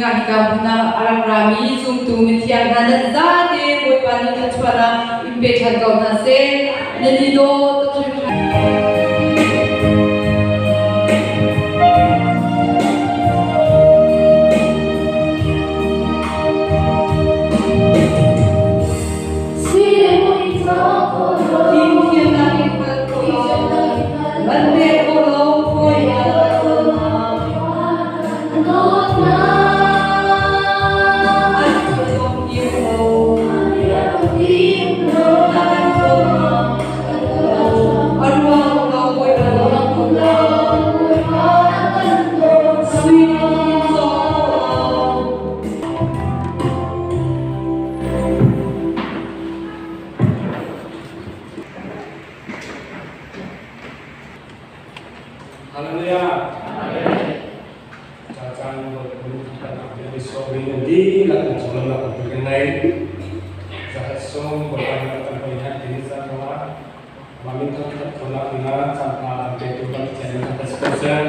dingah hika hmun ah a rak rami zumtu mithiang hna nan zate Bawipa nih thluachuahnak in pe ṭhan ko hna seh. Nan i dawh tuk hringhran. Fimthiamnak in hngal kho law, man pe kho law hawi ah na An zong dir lo, na kan dawtnak a ruang lo Bawipa Sui in cawk kho lo. Hallelujah. Cacang kan dihlak kan cung lam kan kan nei. Zahat song bawipa nih kan hoi hat ding za kha ma min thang khat khonak dingah caan tha an petu kan Pathian min thangthat si ko seh.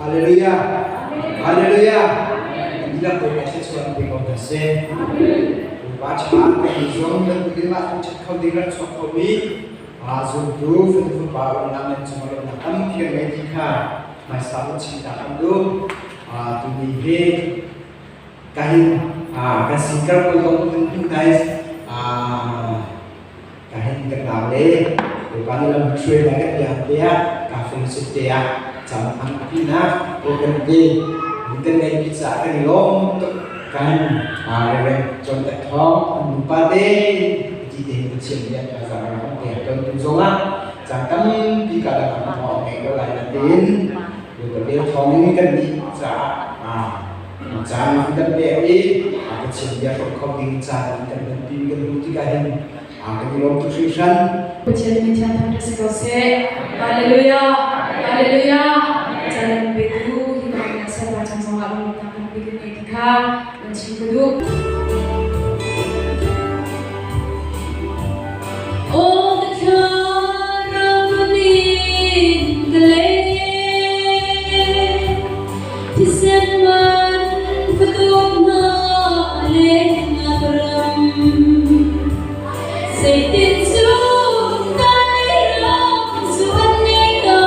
Hallelujah. Hallelujah. Dihlak Bawipa thluachuah pe ko hna seh. Bawipa ṭha kan i zuam bantukin mah thangṭhat kho ding rak chuak khomi zumtu fanu fapa umnak nan cungah lawmhnak tampi kan ngei ti kha hmaisa in chim ta kan duh. Tuni hi kahin kan singkar pawl zong kan hmuh hna i kahin kan nau le Bawipa nih lam hruai lai kan tiang te ah ka fellowship te ah cam an pinak program te kan ngeih pi caah kan i lawm tuk kan Reverend John Tek Thawng an nupa te ti te hin Pathian bia thazaang rak kan pek ton tu zongah caan tampi ka dang ah thawng ngei ko lai na tein Bawipa vel thawng in kan nih caah caan kan pek i Pathian bia hrawm kho ding caan kan kan pi kan hmu tikah hin kan i lawm tuk hringhran. Pathian min thiang thangṭhat si ko seh. Hallelujah. Hallelujah. Caan petu hi ka na serpa cang zongah lawmhnak tampi kan ngei ti kha kan chim ka duh. Oh, the thlarau in ka lei thisen man fatuk hna leng ram Zeitin cu kai ram cu an ngei ka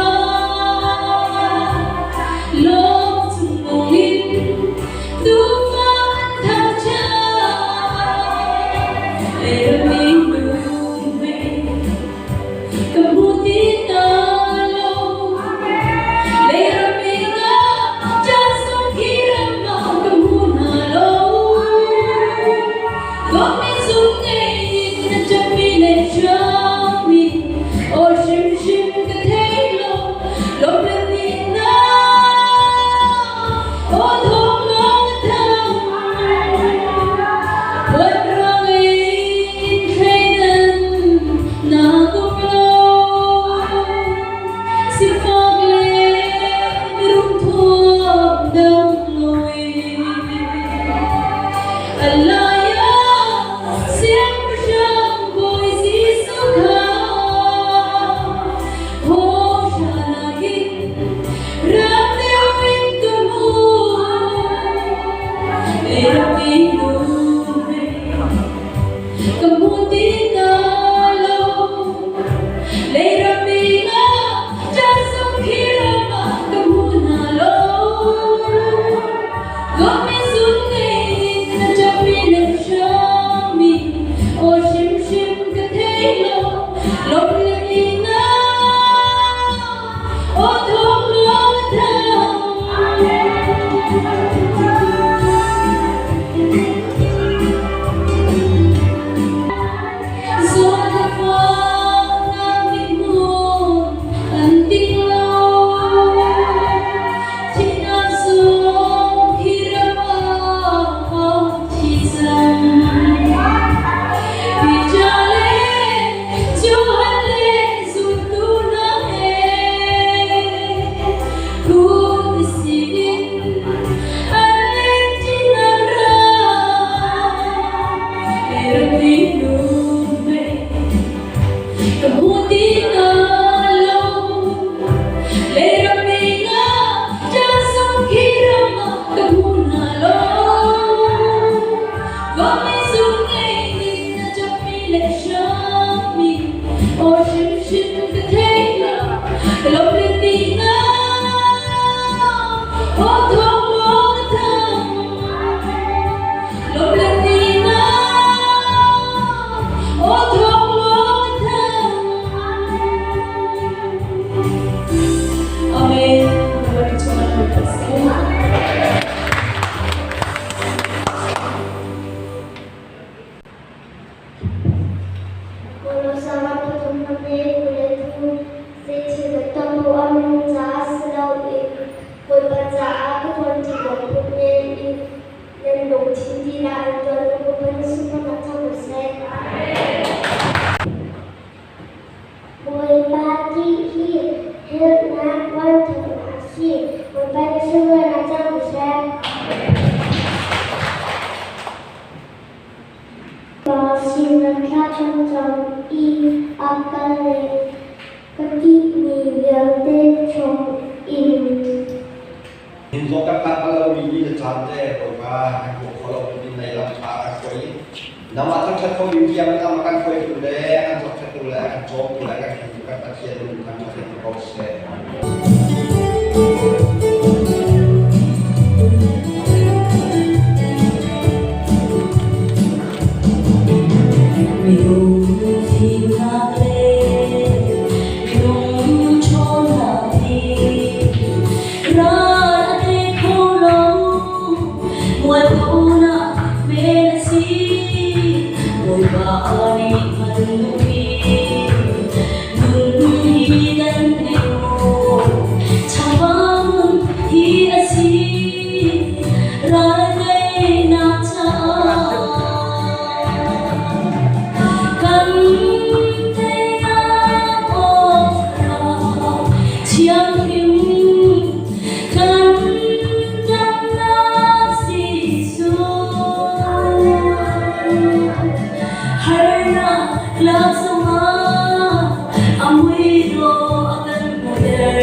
lawm chung in tufa an thangṭhat leirami nu ka hmu ti hna lo leirami nga chan sung khi ram. Bawipa ṭih hi helnak vanthawng a si. Bawipa nih sunlawinak cang ko seh. Pa sinah thla kan cam i a kan leh. Ka ṭihmi vialte chung in. Hin zong kan phan bal lomi ni le caan te Bawipa kan hmuh kho lomi min lei lam ṭha kan hruai i nangmah thangṭhat kho ding tiang lam a kan hruaitu le a kan zohkhenhtu le a kan cawmtu le a kan hruaitu kan Pathian min thangṭhat in ko seh. Minung fimnak le minung ṭhawnnak nih ral a tei kho lo. Mualphonak men a si. Bawipa nih kan duhmi nun hi kan ngei maw? Chambang hi a si. Ral teinak caah kan teinak awk thianghlim kan damnak Jesuh. Harnak lak zongah a mui dawh a kan hmuhter.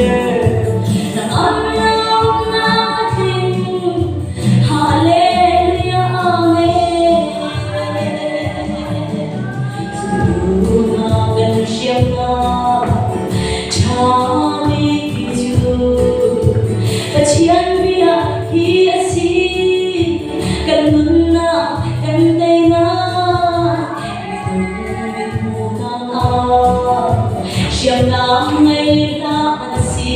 Nang amnak a tling. Hallelujah, Amen. Zumtu kan hriamnam ṭha bik cu Pathian bia hi a si. Kan nunnak kan teinak minung mithmuhnak ah hriamnam ngei hlah an si.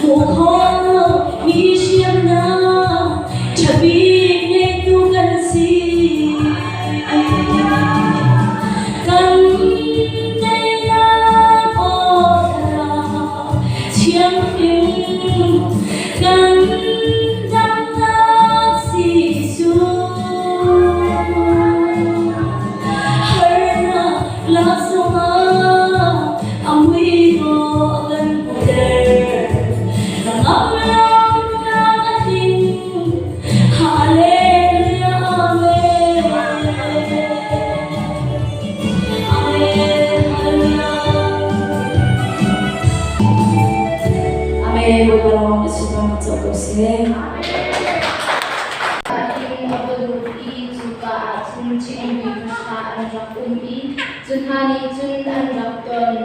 Hmuh khawh lo mi hriamnam ṭha bik ngeitu kan si. Kan teinak aw thlarau thianghlim kan damnak Jesuh. Harnak lak zongah a mui dawh a kan hmuhter. Hnangamnak a tling. Hallelujah, Amen. Amen, Hallelujah. Amen. Bawipa lawng na sunparnak co ko seh. Inn a va lut i cuka ah cun ṭhiangmi pahra an rak um i cu hna nih cun an rak ton.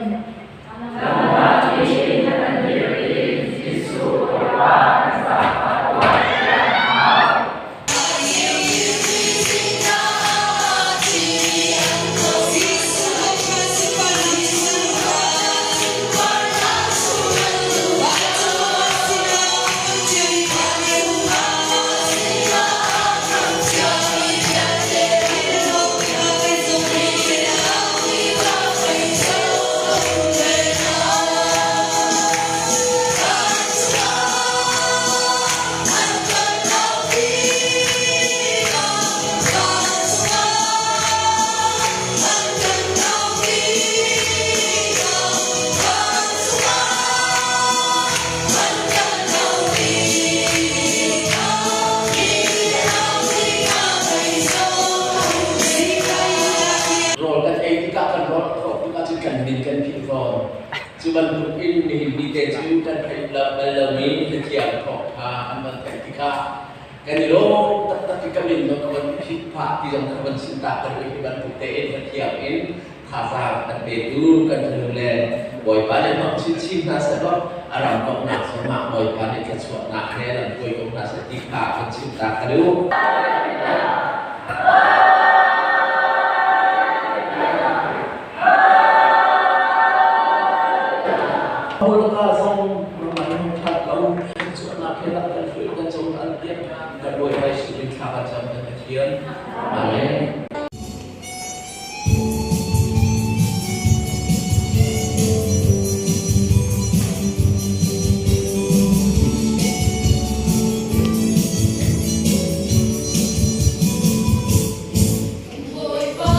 Rawl kan ei tikah kan rawl a thawh tikah cun kan min kan philh fawn. Cu bantuk in nihin ni te cu kan theih bal lomi Pathian thawngṭha an van theih tikah kan i lawm taktak i ka min zong ka van philh phah ti zong ka van chim ta ka duh. Hi bantuk tein Pathian in thazaang kan petu kan fanu le Bawipa nih hmang chinchin hna sehlaw a ram kawmhnak zongah Bawipa nih thluachuahnak he lamhruai ko hna seh ti kha kan chim ta ka duh. Hmurka zong nangmah in hung that lo thluachuahnak he lam kan hruai kan cung an piak kan Bawipa Jesuh min thla kan cam kan Pathian. Amen. Bawipa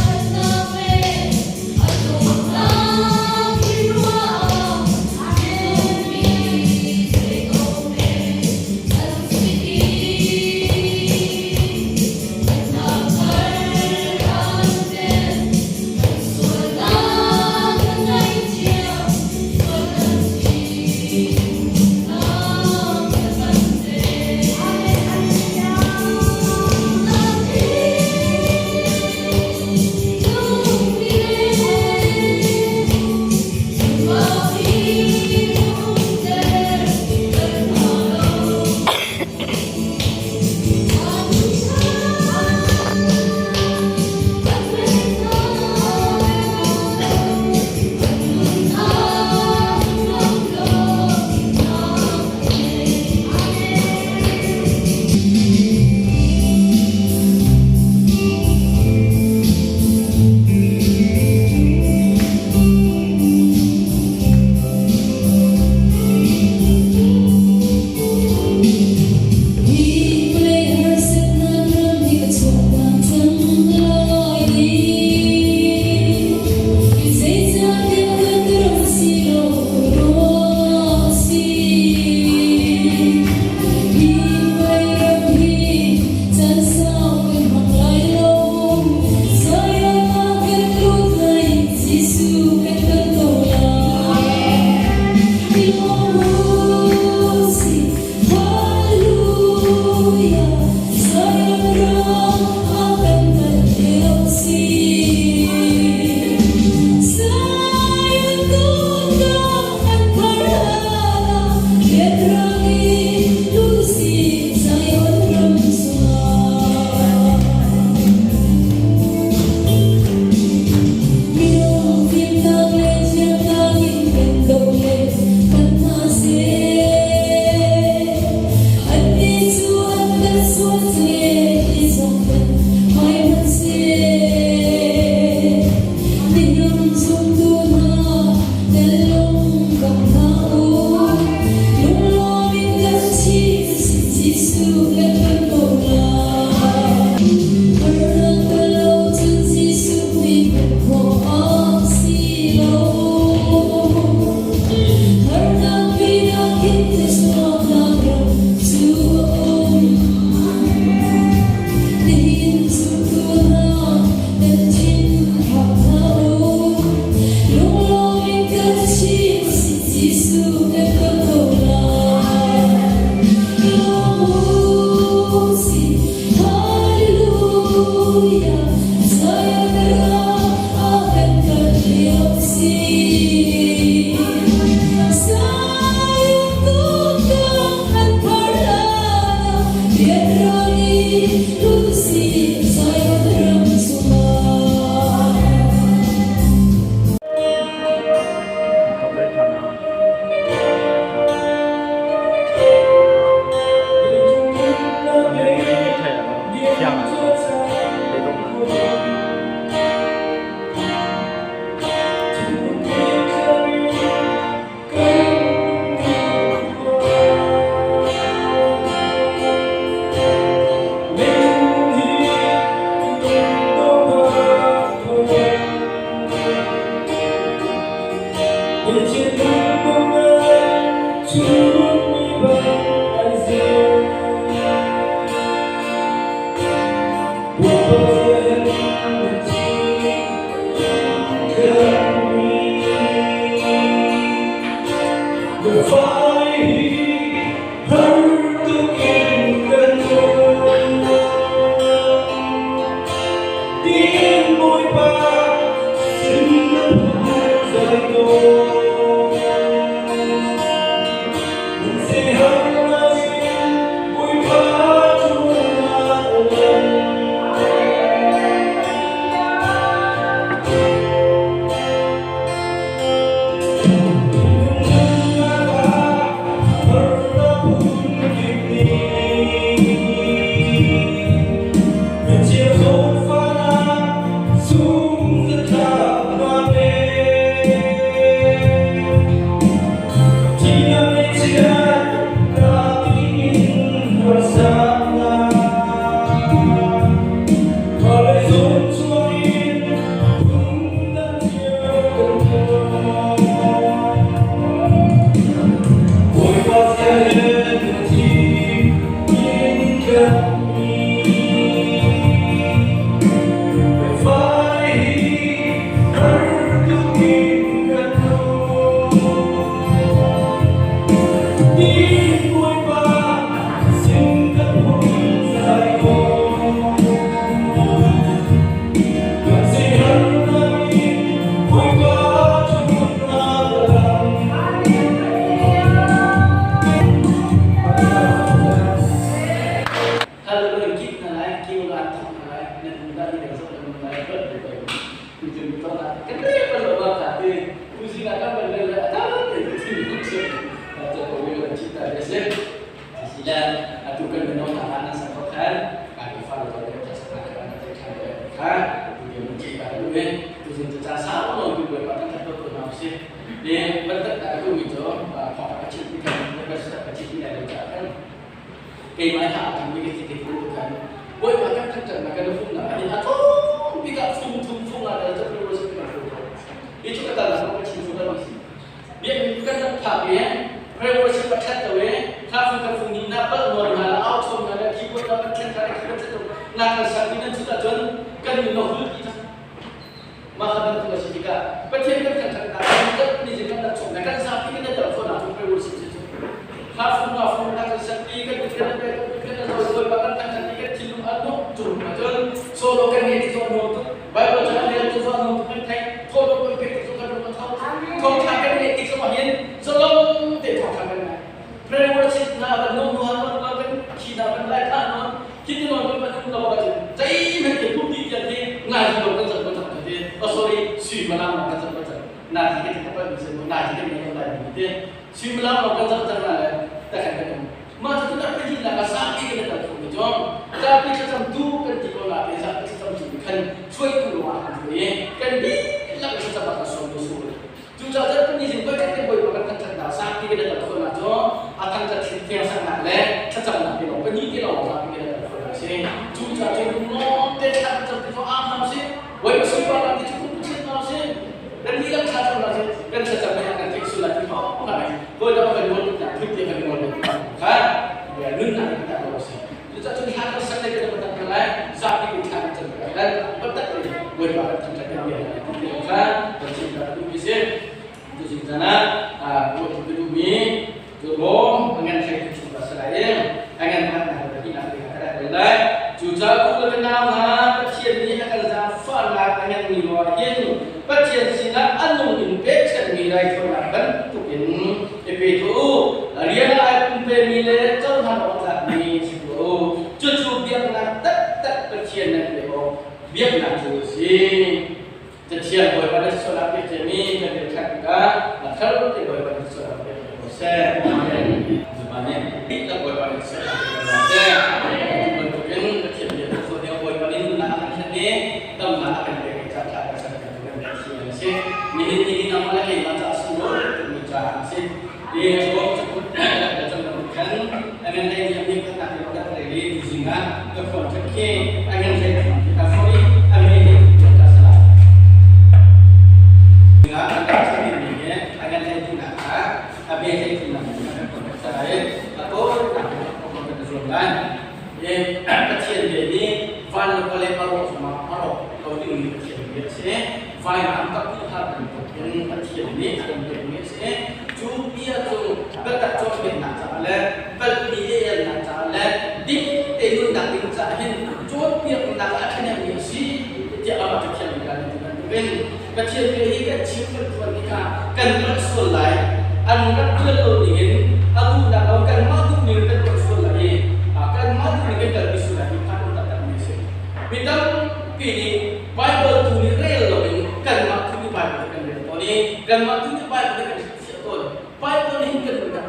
ṭhatnak le a dawtnak hi ruah ah mi zei ko hme an si ti. mino hna hla nan sak ko khan ka fa le le ka sak khan nan thei than le kha tu ke mun chi ta lu e tu zin cha sa lo tu ko pa ta to to na si le ban ta ta ko mi cho kho ka chi ti kan le ka sa ka chi ti lai cha kan keimah ha a mi ka si te tu kan boi pa kan kan chan na kan fum na ani a thong bi ka fum thum fum a da cha pu ro si ka fu i chu ka ta na ko chi fu ka si biak kan rak phak i prayer worship a ṭhat lo i hla fung kan fung ni na palh nawn hna la au chom hna la keyboard na kan thlen hna la keyboard thlen na kan sak mi nan chut ahcun kan nun a hul ti cang mah kha bantuk a si tikah Pathian kan thangṭhat nak kan ni zing kan rak chom na kan zapi kan tel khawh nak prayer worship si cu hla fung nga fung na kan sak i kan kan kan kan kan zawi pa kan thangṭhat i kan thinlung a nuam cung ahcun solo kan ngei ti zawn nuam tuk Bible cu an rel tu zong an kan theih thawhlawm kan pek tu kan lung a tho thawngṭha kan ngeih tik zong ahhin zalong te thawngṭha kan ngai prayer worship na kan nung nuan kan kan thi na kan lai tha non khi ti non kan kan um lo ka chin zeihmanh ke pum ti tian hi ngai lo kan chan kan chan ti oh sorry sui malam kan chan kan chan na ti ke ti pa mi se na ti ke mi kan lai mi ti sui malam kan chan chan na le ta kan kan um Mah cu kan pahnih a zapi kan i tel kho mi cu zapi thlacam tu kan ti ko nain zapi thlacam tu nih khan hruaitu lawng ah kan hruai i kan dihlak in thlacam ah kan sawm tu su. Cucaah cun kan nizing voi khat te Bawipa kan thangṭhatnak zapi kan i tel khawhnak cu a thangṭhat thiangsannak le thlacamnak te lawng pahnih te lawng zapi kan i tel khawhnak a si. Cucaah cun lungnuam te thla kan cam ti cu aa hna usih. Bawipa sunparnak ti cu kum Pathian hna usih. Kan dihlak thla cam hna usih. Kan thlacam hi a kan theih sual lai ti thawng ngai. Bawipa kan nawl nak phun ti kan nawl kha nunnak in tak lo si. Cucaah cun hla kan sak le kan tak hna lai zapi kan thla kan cam kan batak le Bawipa kan thangṭhat kan bia ti ti kha kan chim ta duh mi si. Tuzing caan ah ruah ka duh mi cu rom a ngan hlei tu chung ka si lai i a ngan khat nak le pahnih te ka rak rel lai. Cucaah u le ka nau hna Pathian nih a kan zaangfahnak a ngan mi ruah hin Pathian sinah a nung in pekchanhmi raithawinak bantukin i pe tuah u. Rian ah ai pumpemi le cohlan awk tlakmi si tuah u. Cucu biaknak taktak Pathian nan pek awk biaknak cu a si. Cathiang Bawipa na sualnak pek ciami kan rel ṭhan tikah na thar te Bawipa na sualnak pek ko seh. Amen. Zuma nih dihlak Bawipa na sualnak pek ko seh. Bantukin Pathian bia kan zoh lio Bawipa nih nunnak a kan thlen i damnak a kan pek i caan ṭha kan ser kan kan thi a si. Nihin ni hi nangmah le keimah caah sunglawi tukmi caan a si. Hi Rom cakuat kan cang bantuk khan a ngan hlei ni a mi khatnak i kan rel i tuzing ah ka khuan ṭhat khi a ngan hlei sorry a mi hlei ka salah. Nga an rak chim mi hi a ngan hlei tinak kha a be hlei tinak kan kon ka salah i a tawi nak kan kan zuam lai. Pathian bia nih van le vawlei a rawh zongah a rawk lo dingmi Pathian bia a si. Vainam ka hmuh bantuk in Pathian nih a kan pekmi a si. Cu bia cu biatak cawnpiaknak caah le palhmi i elnak caah le ding te nunnak ding caah hin cawnpiaknak a ṭhahnemmi a si tiah amah Pathian nih kan ti bantukin Pathian bia hi kan chim kan phuan tikah kan palh sual lai. An rak ṭuan lo ningin a duhnak lo kanmah duh ning kan tuah sual lai i kanmah duh ning kan kalpi sual lai ti phan um taktakmi a si. Mi tampi nih Bible tu nih rel loin kanmah tu nih Bible hi kan rel tawn i kanmah tu nih Bible hi kan hrilhfiah tawn. Bible nih hin kan nunnak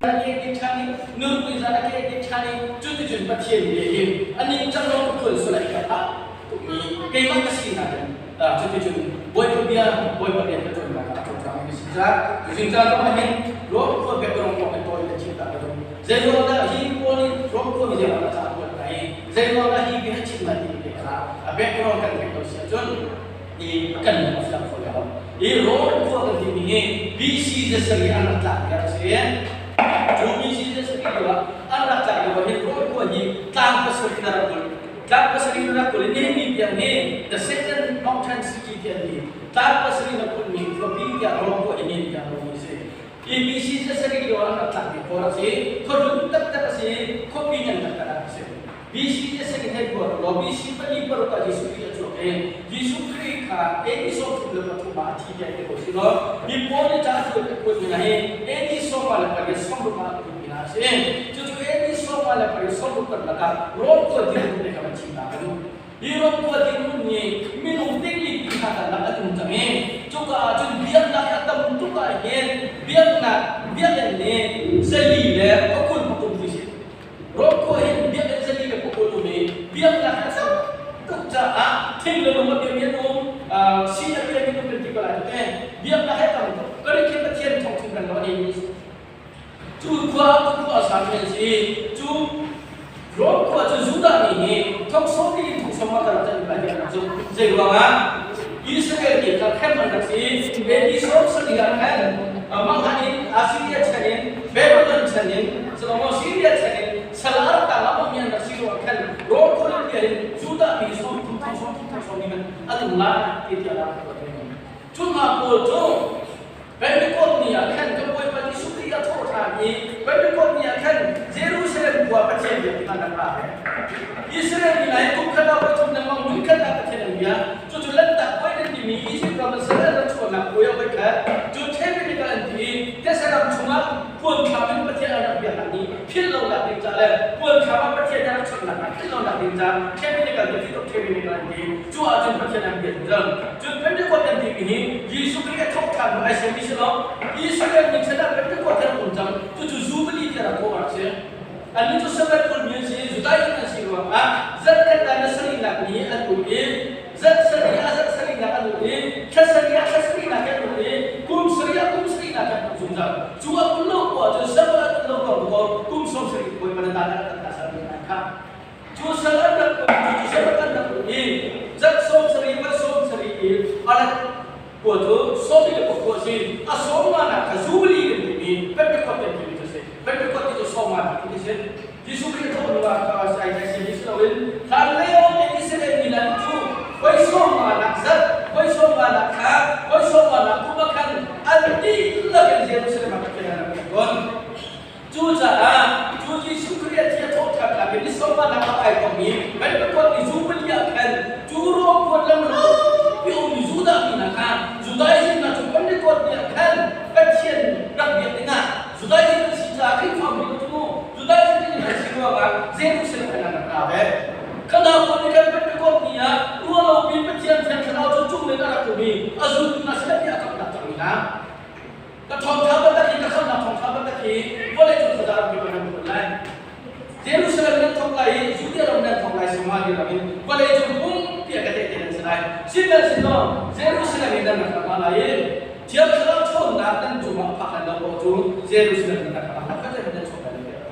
kan ke ke ṭhan i nunpui zan a ke ke ṭhan i cuticun Pathian bia hin a ningcang lo ka phuan sual ai ka phah tukmi keimah ka sinak in cuticun Bawipa bia Bawipa rian ka ṭuannak ah a cawlcang mi si caah tuzing caan zong ah hin Rom khua background kong in tawi ka chim ta ka duh. Zeiruang dah hi Paul nih Rom khua mi zeiruang dah ca a kuat hna i zeiruang dah hi bia a chim lai timi te kha a background kan theih lo si ahcun i kan lung a fiang kho lo. Hi Rom khua kan timi hi BC zasarih an rak tlak lio a si. Cu BC zasarih lio ah an rak tlak lio ah hin Rom khua hi tlang pasarih in a rak kulh. Tlang pasarih in a rak kulh i nihin ni tiang hi the second mountain city tiah an ti. Tlang pasarih in a kulhmi khuapi tiah Rom khua hi nihin tiang a um si. ABC zasarih lio ah an rak tlakmi khua a si. Khuahlun taktak a si. Khuapi ngan taktak a si. BC zasarih hei ruat law BC 46 ah Jesuh Khrih a chuak i Jesuh Khrih kha AD 33 ah a thi tiah ti ko si law mi pawl nih ca a kuat mi hna hi AD 58 sawmruk ah an kuat mi hna a si. Cucu AD 58 sawmruk karlak ah Rom khua dirhmun te kha van chim ta ka duh. Hi ram khua dirhmun nih minung tingli ti hna karlak an um cang i cuka ah cun biaknak a tam tuk ah hin biaknak biakinn nih zali le pakul pakum ti si. Rom khua hi khua a sami an si. Cu Rom khua cu Judah mi nih thong sawm in thong sawm a kan rak can lai tiah an rak zumh. Zei ruangah? Israel mi kha khem an rak si. AD 70 ah khan manghan in Assyria chan in Babylon chan in Solomon Syria chan in sal a rak tang ah mi an rak si ruangah khan Rom khualipi in Judah mi sawm thum thong sawm thum thong sawm in an um lai ti tiah rak ruat. Cu hna pawl cu Pentecost ni ah khan kan Bawipa Jesuh Khrih a thawh ṭhan i Pentecost ni ah khan Jerusalem khua Pathian biakinn ah kan ra. Israel mi hna hi kum khat ah voi thum lengmang hmun khat ah Pathian an bia. Cucu Lanhtak Puai an timi Egypt ram in sal an rak chuahnak puai ah voi khat, cu Tabernacle an ti i Tesaram chungah puan thlam in Pathian an rak biaknak ni philh lonak ding ca le puan thlam ah Pathian a rak chawnhnak hna philh lonak ding ca Tabernacle ti tuk Tabernacle an ti. Cu ahcun Pathian an biak cang. Cun Pentecost kan timi hi Jesuh Khrih a thawh ṭhan hnu ai sermi si lo. Israel mi chan ah Pentecost an um cang. Cucu Jubilee tiah rak kawh a rak si. Annih cu Sabbath ulmi an si i Judaism an si ruangah zarhkhat ah ni sarihnak ni an ul i zarh sarih ah zarh sarihnak an ul i thla sarih ah thla sarihnak an ul i kum sarih ah kum sarihnak an ul zungzal. Cu a ul lo poah cun Sabbath an ul lo ko kum sawm sarih puai man an rak ta sal mi an kha. Cu sal an rak um cu cu sal an rak um i zarh sawm sarih va sawm sarih i a rat khua cu sawmi le pakua a si. A sawmnganak kha Jubilee kan timi Pentecost kan timi cu a si. Pentecost ti cu sawmnganak ti si. Jesuh Khrih a thawh hnu ah kha ai ai si si loin hlan lio te Israel mi hna cu voi sawmnganak zarh, voi sawmnganak thla, voi sawmnganak kum ah khan an dihlak in Jerusalem ah Pathian an rak biak tawn. Cucaah cu Jesuh Khrih a thi a thawhṭhannak in ni sawmnganak ah ai thawkmi Pentecost ni Jubilee ah khan cu Rom khuat lam lampi a ummi Judah mi hna kha Judaism hna cu Pentecost ni ah khan Pathian rak biak dingah Judaism an si caah Khrihfa mi cu Judaism in an si ruangah Jerusalem khan an rak ra ve. Kha hna pawl nih khan Pentecost ni ah ruahlopi Pathian Thiang Thlarau cu cung in a rak tlum i a zultu hna sinah bia a kamnak cangmi hna. Ka thawngtha bantuk hi ka khamnak thawngtha bantuk hi vawleicung khuaza ram kip ah nan phun lai. Jerusalem nan thawk lai i Judea ram nan thawk lai Samaria ram in vawleicung pumpi ah ka tehte nan si lai. Sihmanhsehlaw Jerusalem in nan rak ram lai i Thiang Thlarau ṭhawnnak nan cungah a phak hlan lo paoh cu Jerusalem nan rak ram lai. Kha nan chuak lai lo tiah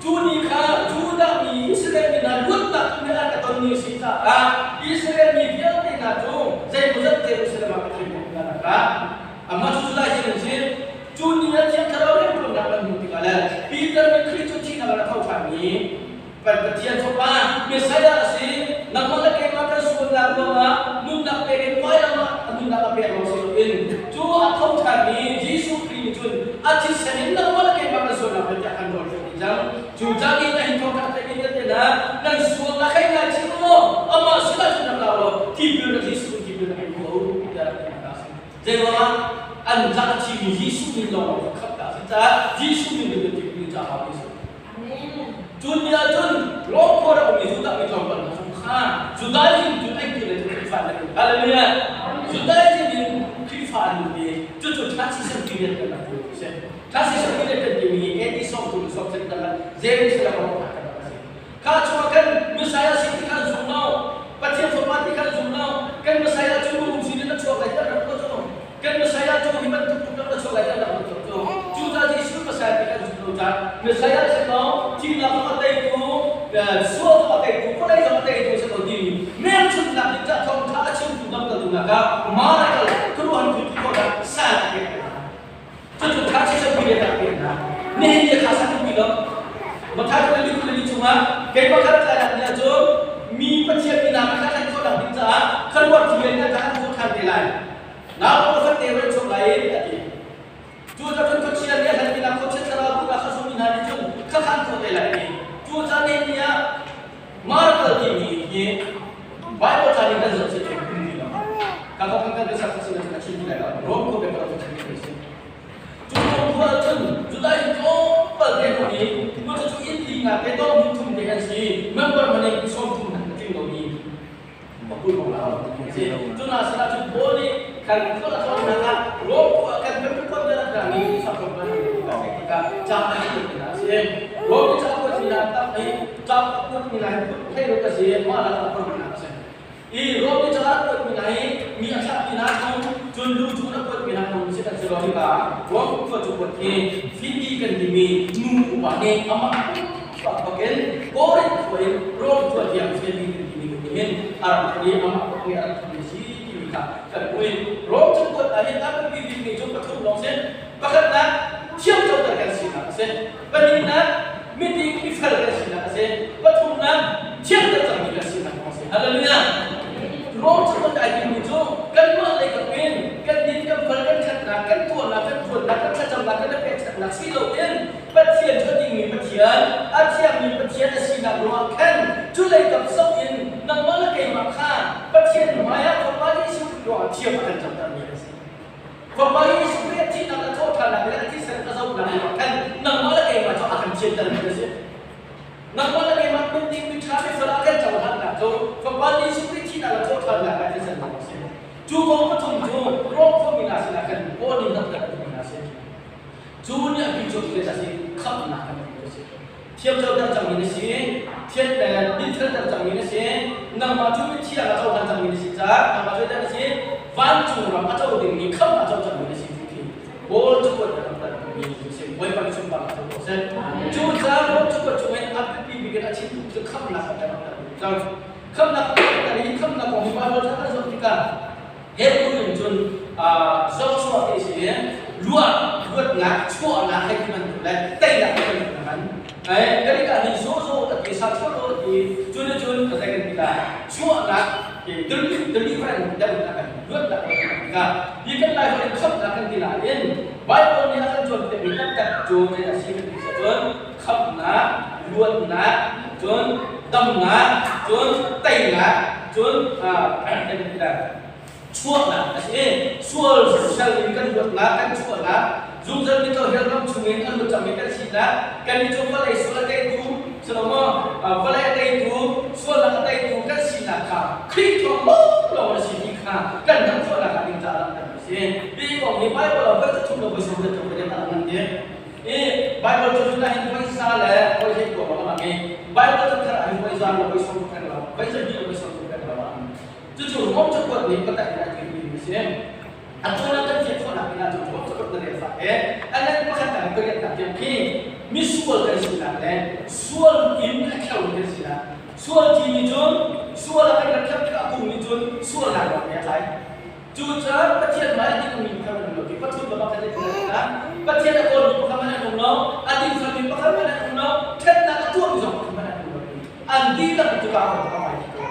Cu ni kha Judah mi Israel mi hna luatnak kum he an ka ton ni a si caah Israel mi vialte hna cu zeimawzat Jerusalem ah Pathian biakinn ah an rak ra. Amah cu Judah hi an si. Cu ni ah Thiang Thlarau rianṭuannak an hmuh tikah le Peter nih Khrih cu thihnak in a tho ṭhanmi Pathian Fapa Messiah a si. Nangmah le keimah kan sualnak ruangah nunnak pek in vailam ah a nunnak a pek lawng si loin cu a tho ṭhanmi Jesuh Khrih nih cun a thisen in nangmah le keimah kan sualnak vialte a kan rawl dih cang. Cu cang in a hin thawngṭha theih in te hna nan sualnak hei ngaichih u law amah sinah cun rak ra law tipil na Jesuh in tipil na ngei ko tiah rak ti hna sih. Zeiruangah an ca a thimi Jesuh min lawng kha khamh ta a si caah Jesuh min in tipil ca hau ti si. Cun ni ahcun Rom khua rak ummi Judah mi tlawmpal hna zong kha Judaism cun an kir le cu Khrihfa an lut. Hallelujah! Judaism in Khrihfa an lut i cucu transition period kan rak ti si. Transition period kan timi hi AD 30 sawm kan Jerusalem a rawk kan rak si. Kha chungah kan Messiah si ti kha an zum lo. Pathian Fapa ti kha an zum lo. Kan Messiah cu minung sin in a chuak lai ti an rak ruah cu. Kan Messiah cu hi bantuk tuk rak a chuak lai ti an rak ruah cu. Cucaah Jesuh Messiah ti kha an zum lo caah Messiah si lo, thihnak zong a teitu, sual zong a teitu, vawlei zong a teitu si lo timi hmelchunhnak ding caah thawngṭha a chimtu lamkaltu hna kha Marakel khuaruahhar thil ti khawhnak san a pek hna. Cucu transition period ah pek hna. Nihin ni kha san ti lo. Mathai kul le kul li chungah kei pakhat tlai nak ni ahcun mi Pathian mi nak kha kan khawh ding caah kharuat thil in kan khawh than te lai. Nau pakhat te ran chuak lai in a ti. Cu cun khuachia nih a hlan mi nak khuachia thlarau bu kha sumi hna nih cun kha khan khawh te lai ti. Cu caan ni ah Miracle timi hi Bible ca nih kan zoh si cu ti lo. Kan kan kan kan sak sin a chim ti lai lo. Rom ko be ko chim ti si. Cu rom khua cun Judah in tlawmpal te ko ni cu cu inn li nga te dong hmun thum te an si. Member mane som thum han tling lo ni. Pakul ko la si. Cu na sala cun Paul nih kan khua la thon na Rom khua kan kan kan kan kan ni sak ko ban ka se ka cha ta ni na si. Rom cha ko ni na ta ai Ca a kuatmi hna hi thei lo ka si, mah la ka hna a si. I Rom i ca a kuatmi hna hi mi a thlahmi hna kong, cun lu cu a kuatmi hna kong si kan si. si lo hika Rom khua cu kuat hi Phoebe kan timi nu upa nih amah pumpak bakin Korinth khua in Rom khua tiang Phoebe kan timi kan hin a rak thawk i amah bak nih a rak thawk mi si timi kha kan ui. Rom cu kuat ah hin a biapi bikmi cu pathum lawng si. Pakhatnak, thiamcoter kan sinak a si. Pahnihnak, miding mifel kan sinak a si. Pathumnak, thianter cangmi kan sinak a si. Hallelujah! Rom cu kan ai timi cu kanmah lei kap in kan din kan fal kan ṭhatnak kan tuahnak kan ṭuannak kan thlacamnak kan pekchanhnak si loin Pathian cu a dingmi Pathian, a thiangmi Pathian a sinak ruangah khan cu lei kap zoh in nangmah le keimah kha Pathian hmaiah Fapa Jesuh Khrih ruangah thiam a kan camtermi an si. Fapa Jesuh Khrih a thihnak le thawhṭhannak le a thisen a zohnak ruangah khan nangmah le keimah cu a kan thiantermi an si. Nangmah le keimah minting miṭha mifel a kan cohlannak cu Fapa Jesuh Khrih thihnak le thawhṭhannak le thisen ruangah a si. Cu kong pathum cu Rom khuami hna sinah khan Paul nih langhter a duhmi hna a si. Cu nih a bi cu thil a si, khamhnak kan hmuh a si. Thiamcoter cangmi na si, thian le dinfelter cangmi na si, nangmah cu mithiang a cohlan cangmi na si caah nangmah cu na si, vancung ram a co dingmi khamh a co cangmi na si ti khi Paul cakuat na rak mi cu si. Bawipa nih sunparnak cu ko seh. Cu caah Paul cakuat chungin a biapi bik in a chimtu cu khamhnak a kan rak cang. Khamhnak a kan hi khamhnak kong hi Bible ca kan zoh tikah Hebrew in cun zohchuah ti si i luat luatnak chuahnak hei ti bantuk le teinak ti bantuk na hman. Greek ah hin zozo a ti sachuah ti cu nih cun zei kan ti lai chuahnak deliverance deuh kan luatnak kan ti tikah hi kan lai holh in khamhnak kan ti nain Bible nih a kan cawnpiakmi taktak cu zei a si kan ti cun khamhnak luatnak cun damnak cun teinak cun kan ti lai chuahnak a si. Sual sal in kan luatnak, kan chuahnak, zungzal mi hell ram chungin an lut cangmi kan sinak, kan i cu vawlei sual a teitu, silo maw, vawlei a teitu, sualnak a teitu kan sinak kha Khrih thawng lawnglawng a si ti kha kan dam khawhnak ah ding caah kan si. Hi kong hi Bible ah voi thum lo voi sawm le tluk ka nan ti. I Bible cu cun hin voi sa le voi hlei ko ma lang i Bible cu thar ah hin voi za lo voi sawm kan lo, voi za lo voi sawm kan lo. Cucu Rom cakuat nih biatak in a timi a si. A tuan ah kan fian khawhnak ding ahcun Rom cakuat na rel fah te. A ngan pakhat dang pariatnak tiang khi misual kan sinak le sual in a kheumi kan sinak. Sual timi cun sual a kan rak kheuh tikah a kung nih cun sualnak lawng he a tlai. Cucaah Pathian hmai a dingmi pakhat an um lo ti pathum le pakhat in kan Pathian a kawlmi pakhat hmanh an um lo, a dingfelmi pakhat hmanh an um lo, ṭhatnak a tuahmi zong pakhat hmanh an um lo. An dihlak in cuka ah ka mai ko.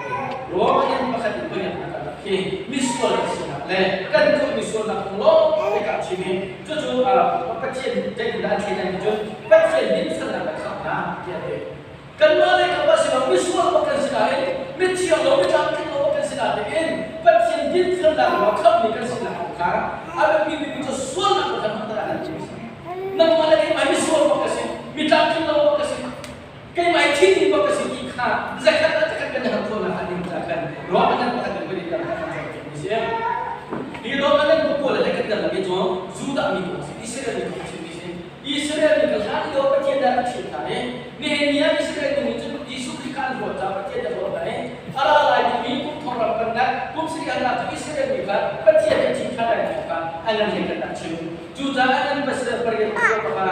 Rome in pakhat in pariatnak ah khi misual kan sinak le kan tuahmi sualnak kong lawng te ka chim i cucu Pathian zeitindah an thleidan ti cun Pathian dinfelnak le khamhnak tiah a ti. Kanmah lei kam ah si lo misual bak kan si nain mithiang lo mitlamtling lo bak kan si nain Pathian dinfelnak ruang khamhmi kan sinak kong kha a biapi bikmi cu sualnak kong kha hmanter ah kan ti. Nangmah le keimah misual bak ka si, mitlamtling lo bak ka si, keimah i thi ding bak ka si ti kha zakhat ah zakhat kan i hal khawhnak hnga ding caah khan ruahman pakhat in kan i tel kha kan mi si. Hi ruahman bu pawl le kan tel mi cu Judah mi kong si, Israel mi kong chimmi si. Israel mi kha hlan lio Pathian dah a thim hna i nihin ni ah Israel mi nih cun Jesuh Khrih kha an ruat caah Pathian dah ruat hna i a ra lai dingmi kum thong ram pennak kum sarih an lak cu Israel mi kha Pathian nih a thim ṭhan lai ti kha an nan hlei kan rak chim. Cucaah an pasal pariat kua pakha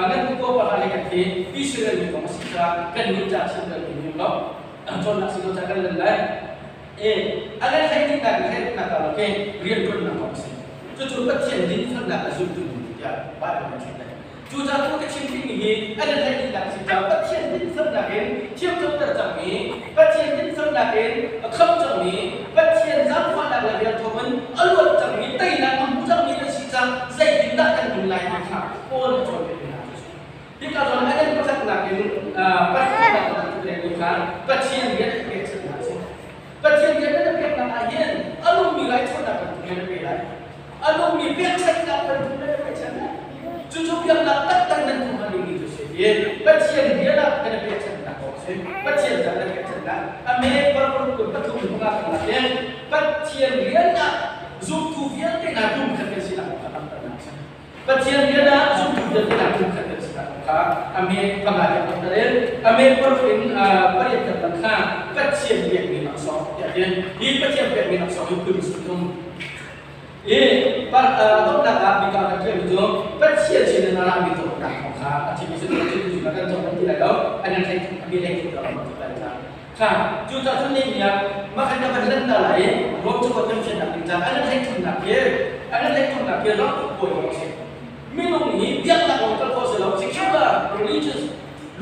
ngan kua pakha le kan hi Israel mi kong a si caah kan nih ca chim kan i lo. Cawnnak si lo ca kan lan lai. E a kan hlei ding nak hlei nak ka ke rian ṭuannak kong a si. Cucu Pathian dinfelnak a zultu tiah Bible nih a chim. Cucaah tu ka chim dingmi hi an i theih dihnak a si caah Pathian dinfelnak in thiamcoter cangmi, Pathian dinfelnak in a khamh cangmi, Pathian zaangfahnak le rian thawngin a luat cangmi, teinak a hmu cangmi kan si caah zeitindah kan nun lai ti kha Paul a cawnpiakmi hna cu a si. Hika zawn ah an pakhatnak in pathumnak kan kha Pathian rian a pekchanhnak a si. Pathian rian na peknak ah hin a nungmi raithawinak bantuk in na pe lai. A nungmi pekchanhnak bantuk in na pekchanh lai. Cucu biaknak taktak nan tuah hnga dingmi cu si i Pathian rian ah kan i pekchanhnak kong a si. Pathian ca kan pekchanhnak. A me parparuk kul pathum panga kan lak i Pathian rian ah zumtu vialte hna pumkhat kan sinak kong kha langhternak a si. Pathian rian ah zumtu vialte hna pumkhat kan sinak kong kha a me panga tiang langhter in a me paruk in pariat kan lang kha Pathian pekmi laksawng tiah hin hi Pathian pekmi laksawng hi phun sung I Par donghnak ah bika kan ṭialmi cu Pathian sin in a rami dawtnak kong kha a chimmi si cu cu kan cawk kan ti lai lo. An kan theih a mi lei theih lo ti lai ca. Kha cucaah cun ni ah mah kan kan lan ta lai i Rom cakuat kan fiannak ding caah an theih thumnak khi an theih thumnak khi ram uk bawi kong a si. Minung hi biaknak lawng kal khawh si lo secular religious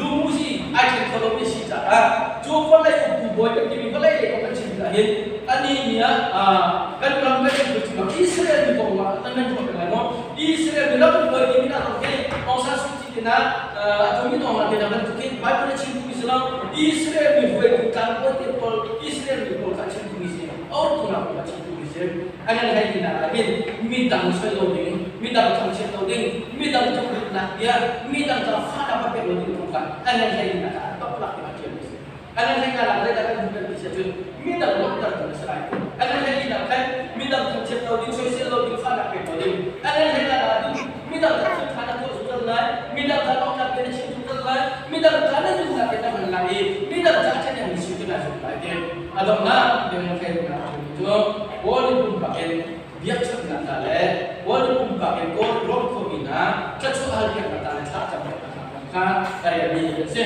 lumuzi ai thleng kho lomi si caah cu vawlei uktu bawi kan timi vawlei lei kong kan chim tikah hin anih nih ah kan ram kan chim chungah Israel mi kong ah nan nan ruah lai maw? Israel mi ram bawi timi na ram khi Aung San Suu Kyi tina atu mi nong la tina bantukin Bible a chim mi si lo. Israel mi hruaitu tlangbawi te pawl Israel mi pawl kha chim mi si autu nak kha chim mi si an an hlei nak ah hin midang soi lo ding, midang thangchiat lo ding, midang tlukritnak bia, midang ca fahnak va pek lo ding kong kha an an hlei nak ah top lak in a ṭial mi si. An an hlei nak zeidah kan hmuh kan ti si ahcun midang lawmhter tu na si lai. An an hlei nak khan midang thangchiat lo ding, soisel lo ding, fahnak pek lo ding. An an hlei nak ah cun midang ca thil ṭha na tuah zungzal lai, midang ca lawmhnak bia na chim zungzal lai, midang ca na nunnak in na hman lai i midang ca ṭhahnem na si tu na zumh lai ti. A donghnak bia na hlei nak cu Kawl pumpak in biakchawnhnak hna le Kawl pumpak in Kawl ram khuami hna thlachuah halpiaknak hna le thlacam piaknak hna kong kha ka relmi an si.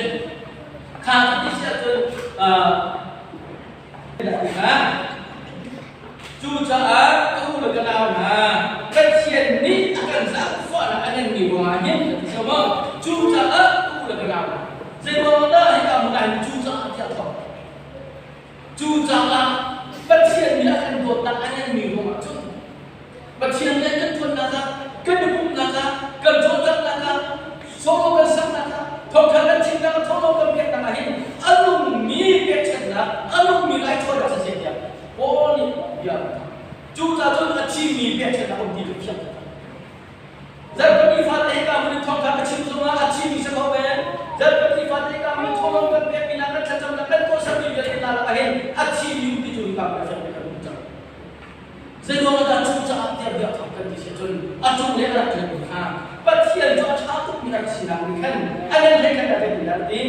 Kha ka ti si ahcun cucaah ka u le ka nau hna, Pathian nih a kan zaangfahnak a nganmi ruangah hin ka ti maw? Cucaah ka u le ka nau hna, zeiruang dah hika hmun ah hin cucaah tiah thawk? Cucaah Pathian nih a kan dawtnak a nganmi ruangah cun Pathian nih kan ṭuannak ah, kan i pumhnak ah, kan cawlcanghnak ah, sawm kan saknak ah, thawngṭha kan chimnak ah, thawhlawm kan peknak ah hin a nungmi pekchanhnak, a nungmi raithawinak siseh tiah Paul nih bia a rak Cucaah cun a thimi pekchanhnak um ti cu thiam taktak. Zarhpini fate hika hmun in thawngṭha ka chim zongah a thimi si ko men. Zarhpini fate hika hmun in thawhlawm kan pekmi hna, kan thlacamnak, kan tuahsermi vialte hna lakah hin a thimi um ti cu hika hmun ah fiang tein kan um cang. Zeiruang ah dah cucaah tiah bia thawk kan ti si ahcun a cung le a rak ṭialmi kha Pathian cu a ṭha tukmi rak sinak nih khan a ngan hlei khan a kan ti.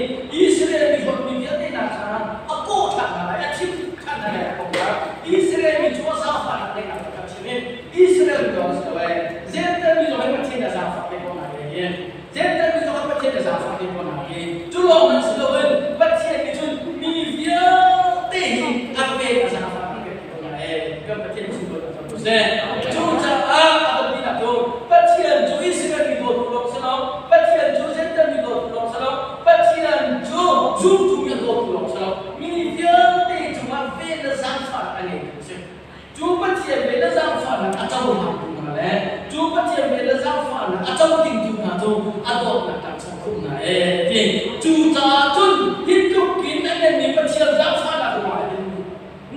Israel mi hlawtmi vialte hna kha a kawh ṭhan hna lai, a thim ṭhan hna lai a kong kha Israel mi cu a zaangfahnak ngeihnak kha chim i Israel mi lawng si lo ee, Jentail mi zong hi Pathian a zaangfah ve ko hna hi. Jentail mi zong hi Pathian a zaangfah ve ko hna hi. Cu lawng hmanh si loin Pathian nih cun mi vialte hi a pen a zaangfah dih ve ko hna ee. Kan Pathian sunglawi tak ko seh. Cucaah a kan tinak cu Pathian cu Israel mi dawtu lawng si lo, Pathian cu Jentail mi dawtu lawng si lo, Pathian cu zumtu mi a dawtu lawng si lo, mi vialte cungah ven le zaangfah a ngeitu a si. Cu Pathian vel le zaangfahnak a cohlangtu hna le cu Pathian vel le zaangfahnak a co dingtu hna cu a dawtnak kan chap khawh hna ee ti. Cucaah cun hi tluk in a nganmi Pathian zaangfahnak ruangah hin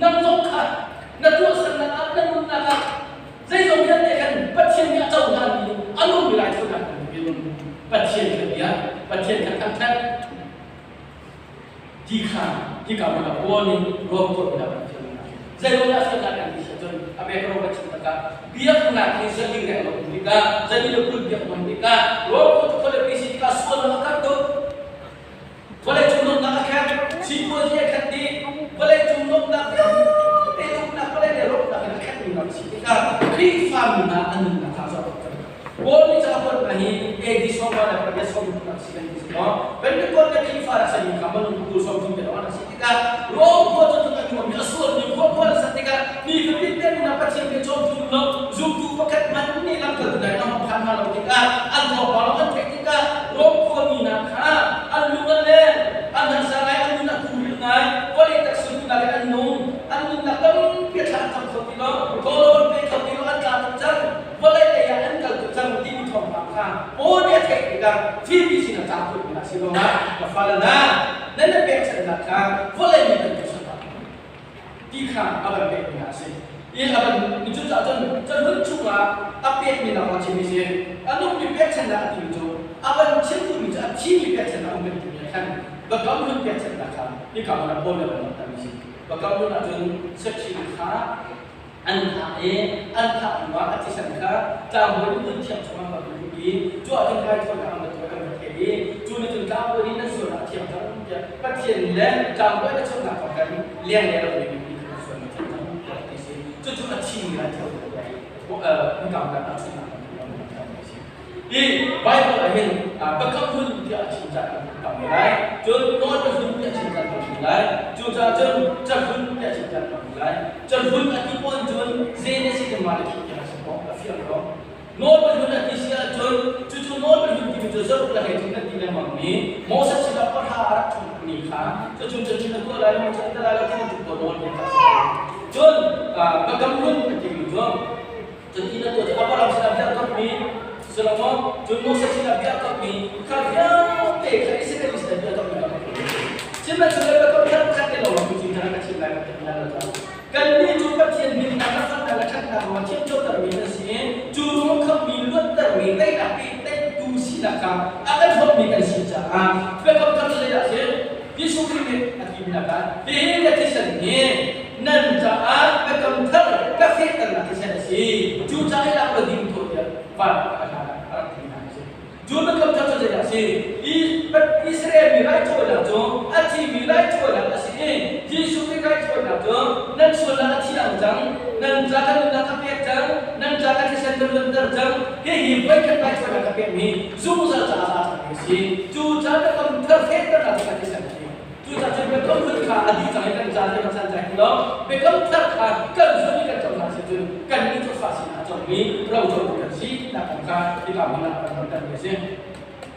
nang zong kha na tuahsernak ah na nunnak ah zeizong vialte khan Pathian nih a cohlanmi a nungmi raithawinak bantukin Pathian kha bia, Pathian kha thangṭhat ti kha hika hmun ah Paul nih Rom khuapi ah kan fial hna. Zeiruang ah fialnak kan ti ahcun a bek ro kan chim takah biaknak hi zali reng lo um tikah zali le kul biak hman tikah Rom khua cu khualipi si tikah sualnak a karh tuk. Vawleicung nuamhnak a kher, sipuazi a khat dih, vawleicung nuamhnak vialte uknak vawlei le rawknak in a khatmi ram si tikah Khrihfami hna an nunnak kha zoh Paul nih ca a kuat hna hi AD sawmva le pariat sawmthum a si kan ti si maw? Pentecost le Khrihfa rak simi kha minung tu sawmthum te lawng an si tikah Rom khua cu tluk a nuammi a sualmi khua khua an sat tikah mi fatin te nunah Pathian bia cawmtu lo zumtu pakhat hmanh nih lamkaltu dai an hong phan hna lo tikah an thawngpang lawng an theih tikah Rom khuami hna kha an lung an leng, an harsa ngai, an nun a khuril ngai, vawlei taksa duhnak in an nung, an nunnak tampi a thla an cam kho ti lo, tawlrawl an pe kho ti lo, an tla tuk cang. Vawlei lei ah an kal tuk cang timi thawngpang kha Paul nih a theih tikah Filipi sinah ca kuatmi a si ruangah ka fale hna, nan i pekchanhnak kha vawlei mi bantuk si hlah ti kha a van pekmi hna a si. I a van cucaah cun cahlun chungah a pekmi hna kong a chimmi si. A nungmi pekchanhnak a timi cu a van chim duhmi cu a thimi pekchanhnak um kan timi ah khan biakam hlun pekchanhnak kha hika hmun ah Paul nih a van langhtermi a si. Biakam hlun ahcun saṭhil kha an thah i an thah hnuah a thisen kha tlangbawi nih hmunthiang chungah va luh i cu ah cun raithawinak an va tuah an va theh i cu nih cun tlangbawi nih nan sualnak a thiang cang tiah Pathian le tlangbawi na chawnhnak thawng khan lenglei a rak mi mipi kha nan sualnak a thiang cang tiah ti a si. Cucu a thimi raithawinak bia hi. hika hmun ah tahchunhnak kan tuah. Hi Bible ah hin biakam hlun tiah a chim caan kan tam ve lai. Cun nawlbia hlun tiah a chim caan kan hmu lai. Cucaah cun cahlun tiah a chim caan kan hmu lai. Cahlun a ti pawn cun zei na si kan mah le khih tiang a si ko, a fiang ko. Nawlbia hlun a ti si ahcun cucu nawlbia hlun timi cu zaruk le hei thum kan ti lengmang mi Moses sinah pahra a rak ṭhutmi kha cucu cucu na tuah lai lo, cu na lai lo ti bantuk pawl nawlbia kha a si ko. Cun biakam hlun a timi cu Cuti na tuah cu Abraham sinah bia kammi Solomon, cun Moses sinah bia kammi kha vialte kha Israel mi sinah bia kammi kha Sihmanhsehlaw biakam thar pakhat te lawng cu thar ka chim lai ka ti lai lo. Kannih cu Pathian dinnak le felnak le ṭhatnak ruangah thiamcotermi kan si i cu ruang khammi luattermi teinak pe teitu sinak kha a kan hrawmmi kan si caah biakam thar cu zeidah a si? Jesuh Khrih nih a timi ah hihi ka thisen hi nan caah biakam thar ka fehternak thisen a si. Cucaah i lak law ding tuah tiah van a hlan ah a rak ti hna a si. Cu biakam thar cu zeidah a si? Israel mi raithawinak cu a thimi raithawinak a si i Jesuh Khrih raithawinak cu nan sualnak a thiang cang, nan ca ka nunnak ka pek cang, nan ca ka thisen ka luanter cang. Hihi voikhat raithawinak ka pekmi zungzal caah za cangmi a si. Cucaah biakam thar fehternak cu ka thisen a si. Cucaah cun biakam hlun kha a dih cang i kan ca le kan san cang ti lo. Biakam thar kha kan zumh i kan cohlan si cun kannih cu fa sinah a cawngmi rocotu kan si tinak kong kha hika hmun ah kan tontermi a si.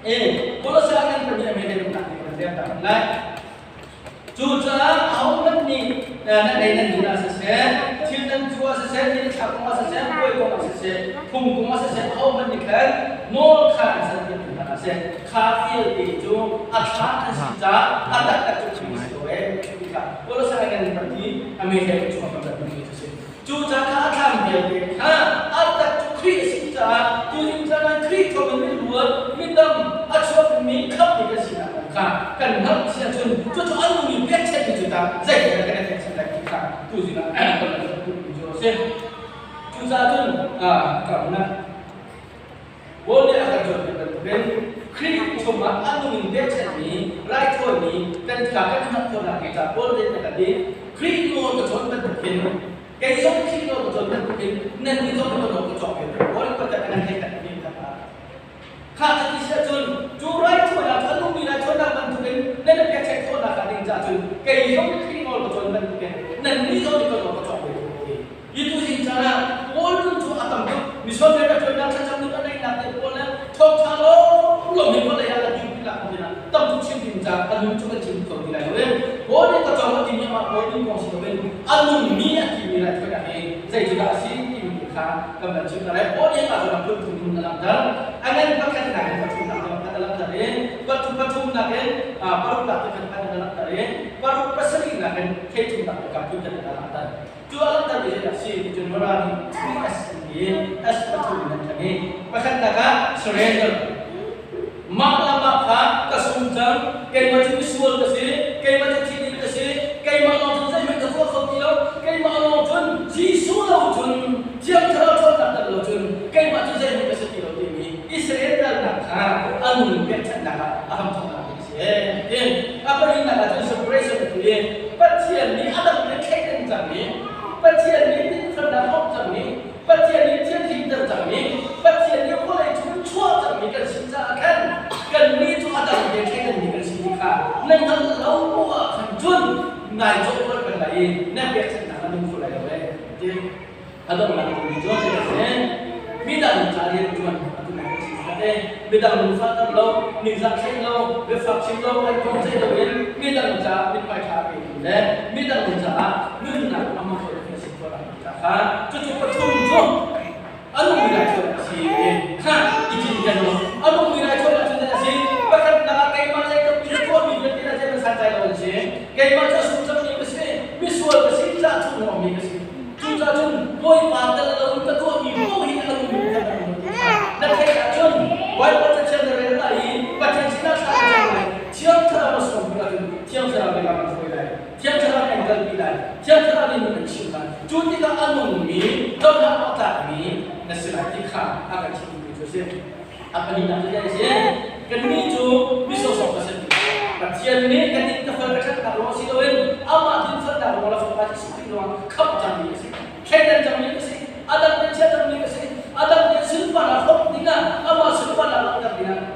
E Kolosai kan pahnih a me le lungnak nih kan rel ta lai. Cucaah ahohmanh nih nan ei nan din ah siseh, thil nan cu ah siseh, ni thla kong ah siseh, puai kong ah siseh, phung kong ah siseh, ahohmanh nih khan nawl kha an san piak hna hlah seh. Kha vialte cu a thla an si caah a taktak cu Khrih a si ko ee ti kha Kolosai kan pahnih a me he chung ah kan rat mi cu si. Cucaah kha a thlam vialte kha a tak cu Khrih a si caah tuzing caan ah Khrih thawngin min ruat midang a chuakmi khamhmi kan sinak kong kha kan hngalh si ahcun cucu a nungmi pekchanhmi cu tah zeitindah kan i pekchanh lai ti kha tuzing ah kan rak duhmi cu a si. Cucaah cun ka hun ah Paul nih a kan cawnpiak bantukin Khrih chungah a nung in pekchanhmi raithawimi kan kha kan hngalh khawhnak hnga caah Paul nih a kan ti. Khrih nawl ka cawn bantukin kei zong Khrih nawl ka cawn bantukin nannih zong ka nawl ka cawng ve. Paul nih kan kan hei kan ti kha. Kha ka ti si ahcun cu raithawinak cu a nungmi raithawinak bantukin nan i pekchanh khawhnak hnga ding caah cun kei zong Khrih nawl ka cawn bantukin nannih zong nih ka nawl ka cawng ve. Hi tuzing caan ah Paul nun cu a tam tuk. Misual rian a ṭuannak thlacam nun a neihnak te Paul le thawngṭha lawnglawng hi vawlei ah a dirpi nak hmun ah tam tuk chim ding caah a nun cu kan chim kho ti lai lo e. Paul nih ka cawng a timi amah Paul nun kong si loin a nungmi a timi raithawinak hi zei cu dah a si timi kha kan van chim hna lai. Paul nih hika zawn ah phun thum in a langhter. A ngan pakhatnak in pathumnak tiang a langhter i pathumnak in paruknak te khan a langhter i paruk pasarihnak in theithumnak te kha phun khat in a langhter. Cu a langhtermi zeidah a si ti cun Mara nih three S in S pathum in an thanh i pakhatnak ah surrender. Mah le mah kha ka sung cang, keimah cu misual ka si, keimah cu thi ding ka si, keimah lawng cun zeihmanh ka tuah kho ti lo, keimah lawng cun Jesuh lo cun Thiang Thlarau ṭhawnnak tel lo cun keimah cu zeihmanh ka si ti lo timi Israel kalnak kha a nun pekchanhnak ah a hramthawknak ding a si. Tin a pahnihnak ah cun separation ti i Pathian nih a dang in thleidan cangmi, Pathian nih dinfelnak hawk cangmi, Pathian nih thianhlimter cangmi, Pathian nih vawlei chung chuah cangmi kan si caah khan kannih cu a dang te thleidanmi kan si ti kha na hngalh lo poah khan cun nai cawhpolh peng lai i na pekchanhnak a nung kho lai lo ee ti a donghnak timi cu a si. Midang ca rianṭuan a tu kan chim kha te midang lungfahter lo, ningzah thleih lo, biafak chim lo, an kong ceih loin midang caah mithmai ṭha a petu le midang caah nunnak a hmang khotu na si khawh lai ti kha cucu pathum cu a nungmi raithawinak a si kha i cinken u. A nungmi raithawinak cu a si pakhatnak ah keimah le ka pi tuahmi vialte na zei santlai lo an si. Keimah cu a sung cangmi ka si, misual ka si, caah chung mi ka si. Cucaah cun Bawipa tel loin ka tuahmi paoh hi a nungmi kha na um ti kha na theih ahcun Bawipa Pathian na rel lai i Pathian sinah thla na cam lai. Thiang Thlarau na sawm hnu ahcun Thiang Thlarau nih lam an hruai lai. Thiang Thlarau nih an kalpi lai. Thiang Thlarau nih nun an chimh lai. Cu tikah a nungmi, dohnak a tlakmi na si lai ti kha a kan chimhmi cu a si. A pahnihnak cu zei a si? Kannih cu mi sawsawh kan si. Pathian nih kan inn ka fal ka ṭhatnak ruang si loin amah dinfelnak ruang le Fapa Jesuh Khrih ruang khamh cangmi ka si. Thleidan cangmi ka si. A dang in chiah cangmi ka si.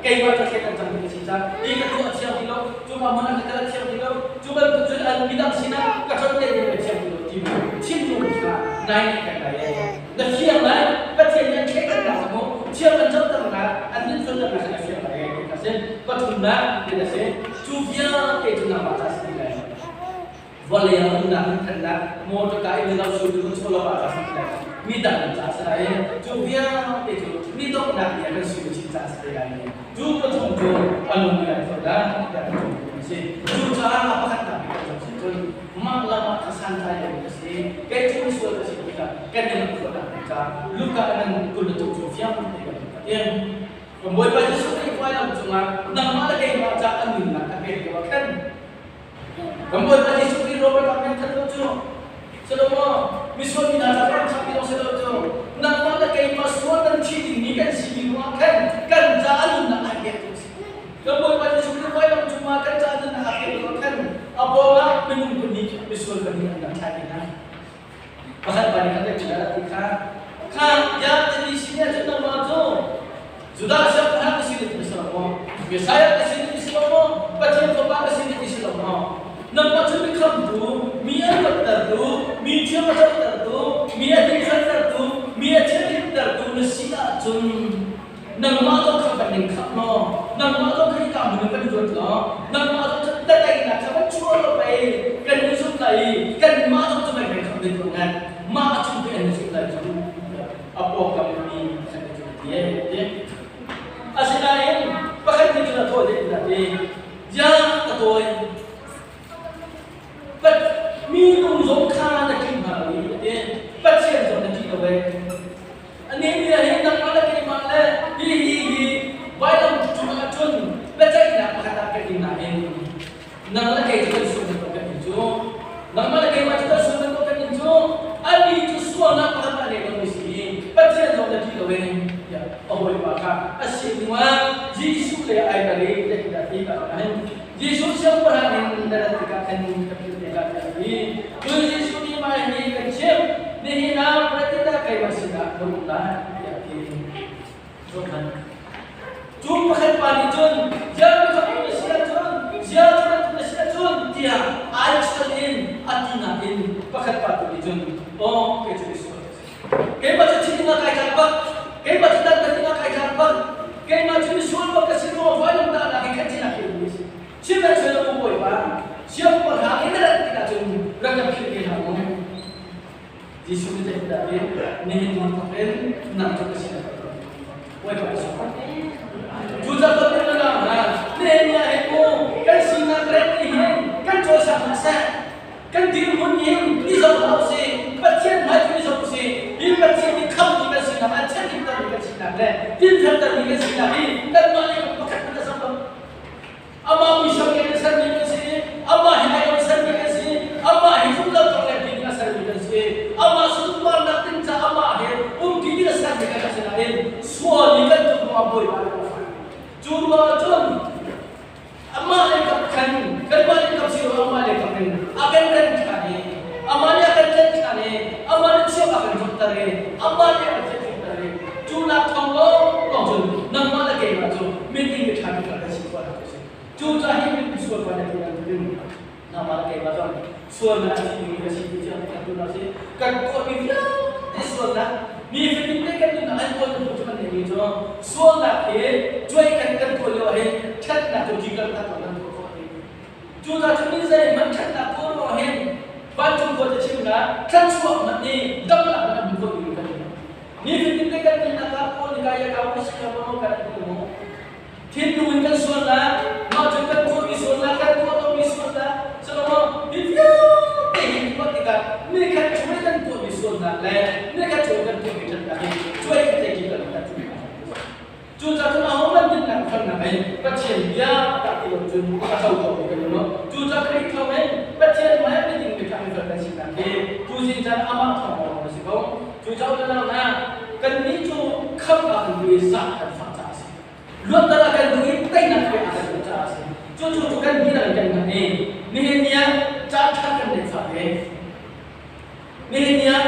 Keimah ka thlet an cang mi ka si cang. Hi ka tuah a thiang ti lo. Cu ka hmun ah ka kal a thiang ti lo. Cu bantuk cun an midang sinah ka chawnh te ding a thiang ti lo timi thinlung kha nai nih kan ngai ai. Na fiang lai. Pathian nih an thleidannak kha mu thiam an coternak, an min tonternak kha na fiang lai ti kha si. Pathumnak ti a si. Cu vialte cu nangmah ca si ti lai. Vawlei ah umnak in thannak motor ka in lo su tu chu lo ah ca si ti lai. Mi dang ca si lai. Cu vialte cu mi donghnak ni ah kan sui chin ca si te lai. Cu pathum cu a nung mi an thawt dah tiah kan chung si. Cu caah a pakhatnak bik kan si cun mah lam ah kha santlai lo a si. Kei cu misual ka si tikah kan i lamhruainak ding caah Luka nan kul le tuk cu fiang te kan tiang. Kan Bawipa Jesuh Khrih vailam cungah nangmah le keimah ca an nunnak a pek lio ah khan kan Bawipa Jesuh Khrih Robert ah kan that lo cu Salomo misual mi hna ca kan chap ti lo si lo cu nangmah le keimah sual nan thi dingmi kan si mi ruangah khan kan ca a nunnak ai pek tu a si. Kan Bawipa Jesuh Khrih vailam cungah kan ca nunnak a pek lio ah khan a pawngah minung pahnih misual pahnih an rak thlai ve hna. Pakhat pa nih khan kan chim ti kha kha ya tani si ne cun nangmah cu Judah siangpahrang ka si ti si lo maw? Messiah ka si ti si lo maw? Pathian fapa ka si ti si lo maw? Nangmah cu mi khamtu, mi a luattertu, mi thiam a cotertu, mi a dinfeltertu, mi a thianhlimtertu na si ahcun nangmah zong kha kan in khamh law, nangmah zong kha hika hmun in kan luat law, nangmah zong cu daihnak kha kan chuah law pei kan in zumh lai i kanmah zong cu kan kan khamh ding ko ngai. Mah a cung te an in zumh lai cu a pawngkam mi pakhat nih cun a ti ti. Asinain pakhat nih cun a thawh leh a ti, "Ziah ka tawi? Pat minung zong kha na ṭih hna lo i a ti. Pathian zong na ṭih lo ee. Anih nih hin nangmah le keimah le hi hi hi vailam cungah cun biaceihnak pakhat ah kan ding nain nang le kei cu kan sual ko kan in cu nangmah le keimah cu kan sual ko kan in cu ani cu sualnak pakhat ah nei lomi si i Pathian zong na ṭih lo ee tiah a hawipa kha a sinung ah Jesuh le ai tar i zeitindah ti ka hin Jesuh siangpahrang in na rat tikah kan ka philh te lai tiah a ti. Cun Jesuh nih mah hi kan chimh, nihin ah president keimah sinah na um lai tiah a ti. Zohhmanh. Cu pakhat pa nih cun, ziah mikhamh na si ahcun, ziah cu na si ahcun tiah ai chal in a ti nain pakhat pa tu nih cun, aw kei cu misual ka si. Keimah cu thi dingah kai tlak bak. Keimah cu dantat dingah kai tlak bak. Keimah cu misual bak ka si ruang vailam tahnak hi khat cinak hi um si. Sihmanhsehlaw u Bawipa, siangpahrang in na rat tikah cun rak ka philh te hlah mu. Jesuh nih zeitindah ti nihin ni thawk in nang cu ka sin ah Bawipa Jesuh. Cucaah kan na hna, nihin ni ah hin mu kan sinak ret ni hin kan cawisang hna seh. Kan dirhmun hin i zoh hlah usih, Pathian hmai cu i zoh usih. Hi Pathian nih khamhmi kan sinak, a thianhlimtermi kan sinak le dinfeltermi kan sinak hi kanmah nih pakhat hmanh a zoh lo. Amah muisam in a sermi kan si, amah he ai a sermi kan si, amah he zumlo tong le ding a sermi kan si, amah sunparnak ding ca amah he umpi ding a sermi kan si nain sual i kan tum ruangah Bawipa nih a fak. Cu ruangah cun Amah le kap khan kanmah le kap si lo amah le kap in a kan ren ṭhan i amah nih a kan tlen ṭhan i amah nih chiah a kan tlukter i amah nih a kan thlehter i cu nak thawng lawnglawng cun nangmah le keimah cu miding miṭha mi kan si khawh nak a si. Cu ca hi min sual pa le ti in nangmah le keimah zong sualnak a thi mi ka si ti fiang kan tu si kan tuahmi vialte sualnak mi fatin te kan nunnak an tuah tu cu kan nei mi cu sualnak hi cuai kan kan tuah lio hin ṭhatnak cu ti kan kan kan tuah khawh ti cu ta cu mi zei man ṭhatnak tuah lo hin vancung khua te chim na thluachuah man ni damnak man an khawh mi kan ni fatin te kan nunnak ah paul ni ka ya ka mo si ka mo kan tu mo Thinlung in kan sualnak, mah cu kan tuahmi sualnak, kan tuah lomi sualnak, silo mi vialte hi tuah tikah nikhat chung i kan tuahmi sualnak le nikhat chung i kan tuahmi ṭhatnak hi cuai khat le kan kan Cucaah cun ahohmanh dinnak khannak in Pathian bia dah ti lo cun a co kho mi kan um lo. Cucaah Khrih thawng in Pathian hmai ah miding miṭha mifel kan sinak hi tuzing caan amah thawng lawng a si ko. Cucaah unau hna, kannih cu khamh ah kan duh i zah kan fah caah a si. Luatter a kan duh i teinak pek a kan duh caah a si. Cucu cu kan dihlak in kan hngalh i nihin ni ah caan ṭha kan neih fah ve. Nihin ni ah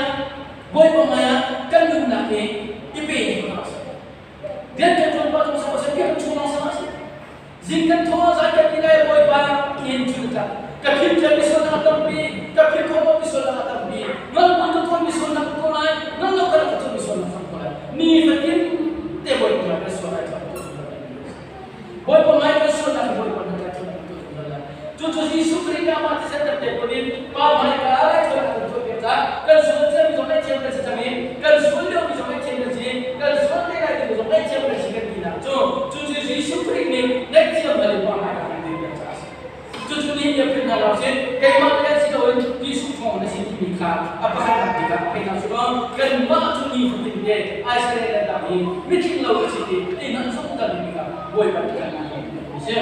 Bawipa hmai ah kan nunnak hi i pe dih hna usih. Rian kan ṭuan pah zong si seh, biakinn chung lawng si hlah seh. Ka philh thiammi sualnak a tampi, ka philh khawh lomi sualnak a tampi. Ngal ka tuahmi sualnak ka tuah lai, ngal lo ka rak ka tuahmi sualnak ka tuah lai. Nifatin te Bawipa ngai kan sual ai tuah tu zungzal lai. Bawipa ngai kan sualnak hi Bawipa ngai kan tuah tu zungzal lai. Cucu Jesuh Khrih nih amah thisen kan pek buin Pa hmaika ah raithawinak kan tuah piak caah kan sual ciami zong ngaihthiam kan si cang i kan sual liomi zong ngaihthiam kan si, kan sual te lai ding zong ngaihthiam kan si kan tinak cu cucu Jesuh Khrih nih ngaihthiam hal in Pa hmaika kan dir piak caah a si. Cucu nihin ni phun hna lo sin keimah le si loin Jesuh thawng na si timi kha a pakhatnak bik ah thei hna sih law kanmah cu ni fatin te Israel le dang hi mitling lo ka si ti i nan zumh kan mi kha Bawipa nih kan a si.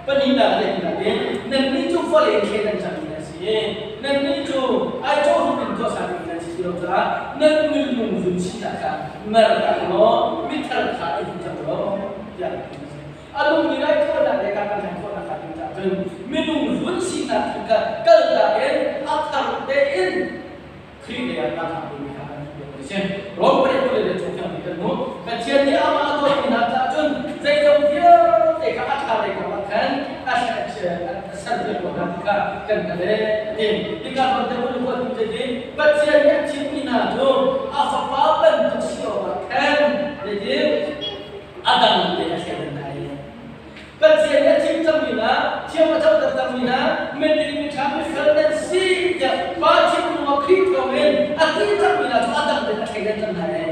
Pahnihnak le tinak in nannih cu vawlei in thlen nan cangmi nan si i nannih cu ai cawhrup in tuahsa ding nan si ti lo caah nan minung vun sinak kha mer ta law mithar kha i hmu cang law tiah ti a si. A nungmi raithawinak le kan kan khawhnak hnga ding caah cun minung vun sinak kha kaltak in a thar tein Khrih lei ah kan hak dingmi kha kan hmuh a si. Rom palik kul le chung thiang kan hmuh. Pathian nih amah a dawtmi hna caah cun zeizong vialte kha a ṭha lei kong ah khan a ser piak ko hna ti kha kan hngalh ee a ti. Hika zawn te hun huat tu hi Pathian nih a thimmi hna cu a fapa bantuk si awkah khan zeiti a dang te a thlen hna i Pathian nih a thim cangmi hna, thiam a coter cangmi hna, miding miṭha mifel nan si tiah Pa thinlung ah Khrih thawngin a ti cangmi hna cu a dang tein a thleidan cang hna ee.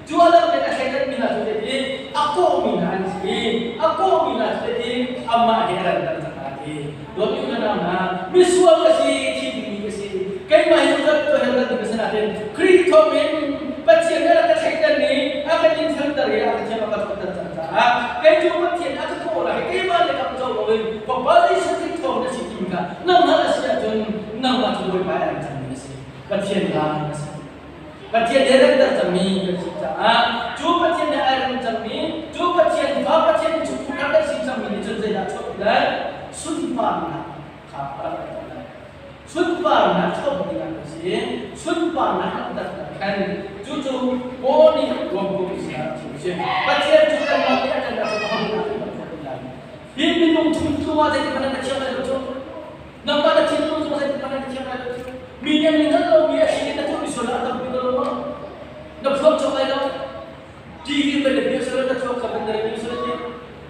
Cu a dang tein a thleidanmi hna cu zeiti a kawhmi hna an si i a kawhmi hna cu zeiti amah he a ranter cang hna ti. Dawtmi u nau hna, misual ka si, thi dingmi ka si. Keimah hi zungzal tuah hel ding ka si nain Khrih thawngin Pathian nih a rak ka thleidan i a ka dinfelter i a ka thiam a ka thawtter cang caah kei cu Pathian a ka kawh lai keimah le kam co loin Fapa Jesuh Khrih thawng na si timi kha nangmah na si ahcun nangmah cu Bawipa i a rak cangmi na si. Pathian la na si. Pathian he remter cangmi kan si caah cu Pathian he ai rem cangmi cu Pathian fa Pathian chungkhar kan si cangmi nih cun zeidah chuah ti lai sunparnak kha a rak kan lai sunparnak chuah ding ah kan si sunparnak langhter khan cu cu Paul nih Rom kum sinah a chim si Pathian cu kanmah nih a kan rak cu a kan khawh lai hi minung chung tu ah zeitin hmanh na thiam lai lo cu nangmah na thinlung zong zeitin hmanh na thiam lai lo cu mi nih an hngalh lomi a si na tuahmi sual ah a tampi ko lo maw na phuak cawk lai lo TV ban na bia sual na thuak kha ban na review sual ti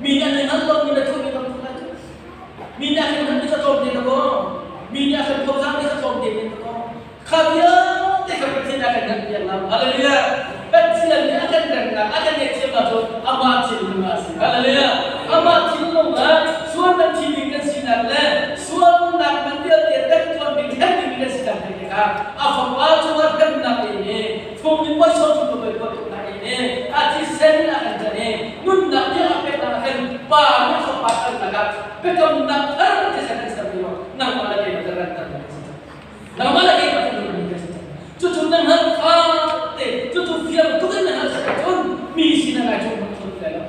mi nih an hngalh lomi na tuahmi tam tuk lai cu mi nih a kan hngalh mi ka tlawm te na ko mi nih a kan phozah mi ka tlawm te na ko Kha vialte kha Pathian a kan hngalhpiak lo. Hallelujah! Pathian nih a kan rennak, a kan ngaihthiamnak cu amah thinlung ah a si. Hallelujah! Amah thinlung ah sualnak thi ding kan sinak le sualnak man vialte temtuan ding thlen ding kan sinak te kha a Fapa cungah hremnak in i phung in puaisawm chung ka puai tuknak in i a thisen a kan can i nunnak tiang a peknak ah khan Pa nih a Fapa kalnak ah biakamnak thar thisen an ser lio nangmah le keimah cu ranter kan si cang. Nangmah le keimah cu nunmi kan si cang. Cucu na hngalh fate, cucu fiang tuk in na hngalh si ahcun mi sinah nai chung hmanh thun lai lo.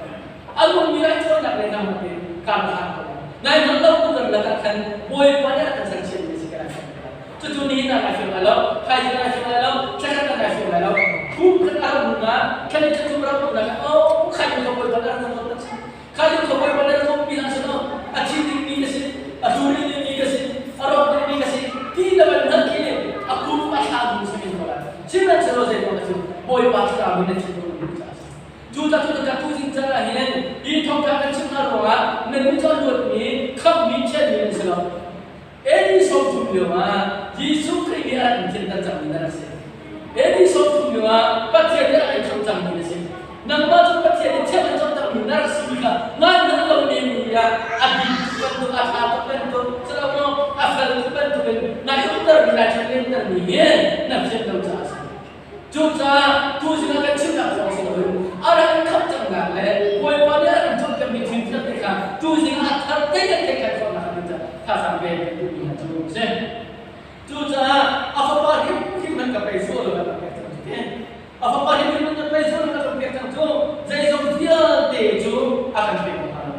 A nungmi lai cawnnak le nangmah te kaan hlan ko lai. Nai hngalh lo tu kan lakah khan Bawipa nih a kan sersiammi si kan fiang lai. Cucu nihin ah nai fiang lai lo, thaizing nai fiang lai lo, thlakhat ah nai fiang lai lo. Kum khat a ram hnu ah, thla ni thla thum ram hnu ah oh khai kha Bawipa nih a rak kan si. Kha lio kha Bawipa nih a thawkmi hna sin ah a thi dingmi ka si, a hluri dingmi ka si, a rawk dingmi ka si ti na van hngalh khi a kum a thla hnu si men ko lai. Sihmanhsehlaw zeiruang ah cun Bawipa thlarau in na thinlung a luh caah a si. Cucaah cu ka tuzing caan ah hin hi thawngṭha kan chimh hna ruangah nannih cu a luatmi, khamhmi, thianmi nan si lo. AD 30 lio ah Jesuh Khrih nih a rak in thinter cangmi na rak si. AD 30 lio ah Pathian nih a rak in khamh cangmi na si. Nangmah cu Pathian nih thiam an cawhtermi na rak simi kha ngai na lo nemi ah a din tuk bantuk, a ṭha tuk bantuk, silo a fel tuk bantukin nai umtermi, nai ṭhatlemtermi hi na fian lo caah a si. Cucaah tuzing ah kan chimnak zong si loin a rak in khamh cangnak le Bawipa nih a rak in cawnpiakmi thil vialte kha tuzing ah a thar te kan theih khan khawhnak a ding caah thazaang pek kan duhmi hna cu a si. Cucaah a fapa hrimhrim man ka pei sual lo ka pek cang cu ti. A fapa hrimhrim man ka pei sual lo ka pek cang cu zeizong vialte cu a kan pek hna lo.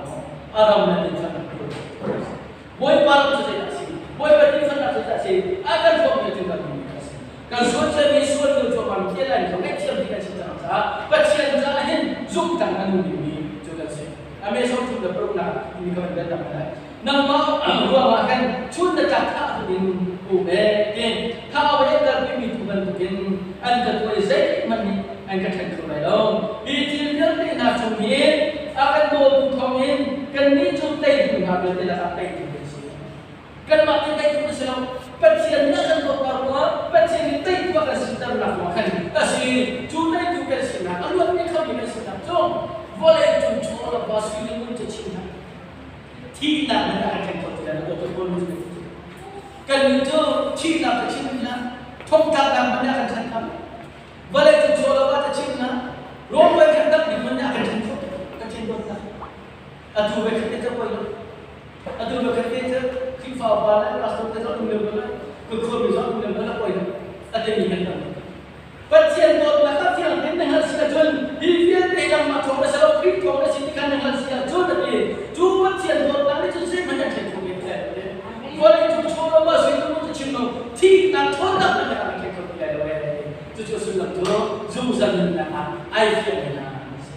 A ram le din kha kan Bawipa ram cu zeidah a si? Bawipa dinfelnak cu zeidah a si? A kan hrawmmi cu kan nunnak a si. Kan sual ciami sual nu cu man ke lai cu ngaihthiam ding kan si cang caah Pathian caah hin zumh dang a nung dingmi cu kan si. Ame som thum le paruknak timi ka van bel tak lai. Nangmah ruangah khan chun na tlak thah in um e ti thau he kalpimi tu bantukin an ka tuah i zeihmanh nih an ka ṭhen kho lai lo. Hi thil vialte hna chung hin a kan dawtu thawngin kannih cu teitu hna vialte lakah teitu kan si. Kanmah nih teitu kan si lo. Pathian nih a kan dawtnak ruangah Pathian nih teitu a kan siternak ruangah khan a si. Cu teitu kan sinak a luatmi khomi kan sinak cu vawlei cung chaw le va sui le ngun cu chim hlah. Thihnak hmanh ah kan ṭhen kho ti lai lo, dawt pawl cu. Kannih cu thihnak ka chim hlah, thongtlaknak hmanh ah kan ṭhen kho. Vawlei cu chaw lo ah ka chim hlah, rawl voi khat dap ding hmanh ah kan ṭhen kho. Ka ṭhen dawtnak. Atu voi khat te cu poi lo. Atu voi khat te cu Khrihfa upa le pastor te zong um lem lo le, khuakhua mi zong um lem lo le poi lo. A timi kan tam. Pathian dawtnak a fiang tein na hngalh si ahcun hi vialte nangmah thawng na si lo Khrih thawng na si ti kha na hngalh si ahcun a ti. Cu Pathian dawtnak nih cun zeihmanh an ṭhen kho men hlei lo. Vawlei cung chaw lo ma sui lo cu chim lo thihnak ṭhawnnak hmanh ah an ṭhen kho ti lai lo ee. Cucu a sullam cu zungzal nunnak ah ai fiang mi hna an si.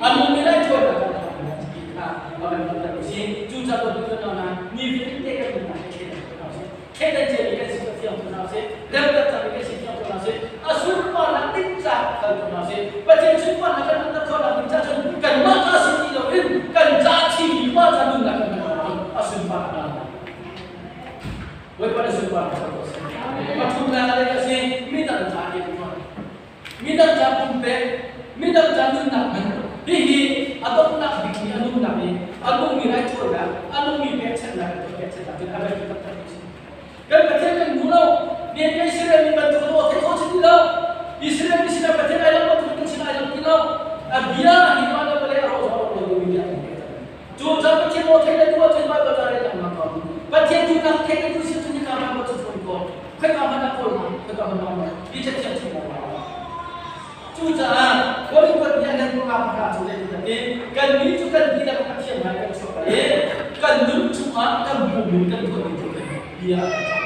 A nung mi lai ṭhawnnak kan thawng ti kha a kan hngalhter u sih. Cucaah dawtmi kan hna ni vialte kan nunnak hi thleidan ko hna usih. Thleidan ciami kan si cu fiang ko hna usih. Remter cangmi kan si fiang ko hna usih. A sunparnak ding caah kal ko hna usih. Pathian sunparnak kan hmuhter khawhnak ding caah cun kanmah ca si ti loin kan ca thimi pa ca nunnak kan hman ahcun a sunparnak a lang. Bawipa na sunparnak kal ko seh. Pathumnak a lei a si midang ca rian ṭuan. Midang ca pumpek, midang ca nunnak hman. Hihi a donghnak bik i a nunnak i a nungmi raithawinak, a nungmi pekchanhnak le pekchanhnak cun a biapi taktak mi a si. Kan Pathian kan hmu lo. Nihin kan Israel mi bantuk in aw theih khawh si ti lo. Israel mi sinah Pathian ai lang bantuk kan sinah ai lang ti lo. A bia hi mah le vawlei a rawh zong a rawh lo mi bia kan pek cang. Cu caan Pathian aw theih le duh ahcun Baibal ca rel lengmang ko. Pathian duhnak theih le duh si ahcun hika Baibal cu cawn ko. Khoika hmanh ah kawl hna, khoika hmanh ah um. Hi cathiang chung ah um. Cucaah Hollywood nih a nan nga pakhat cu zeitin a ti? Kannih cu kan dihlak Pathian hmai kan chuak lai i kan nun chungah kan pum in kan tuahmi thil kan bia a kan cah.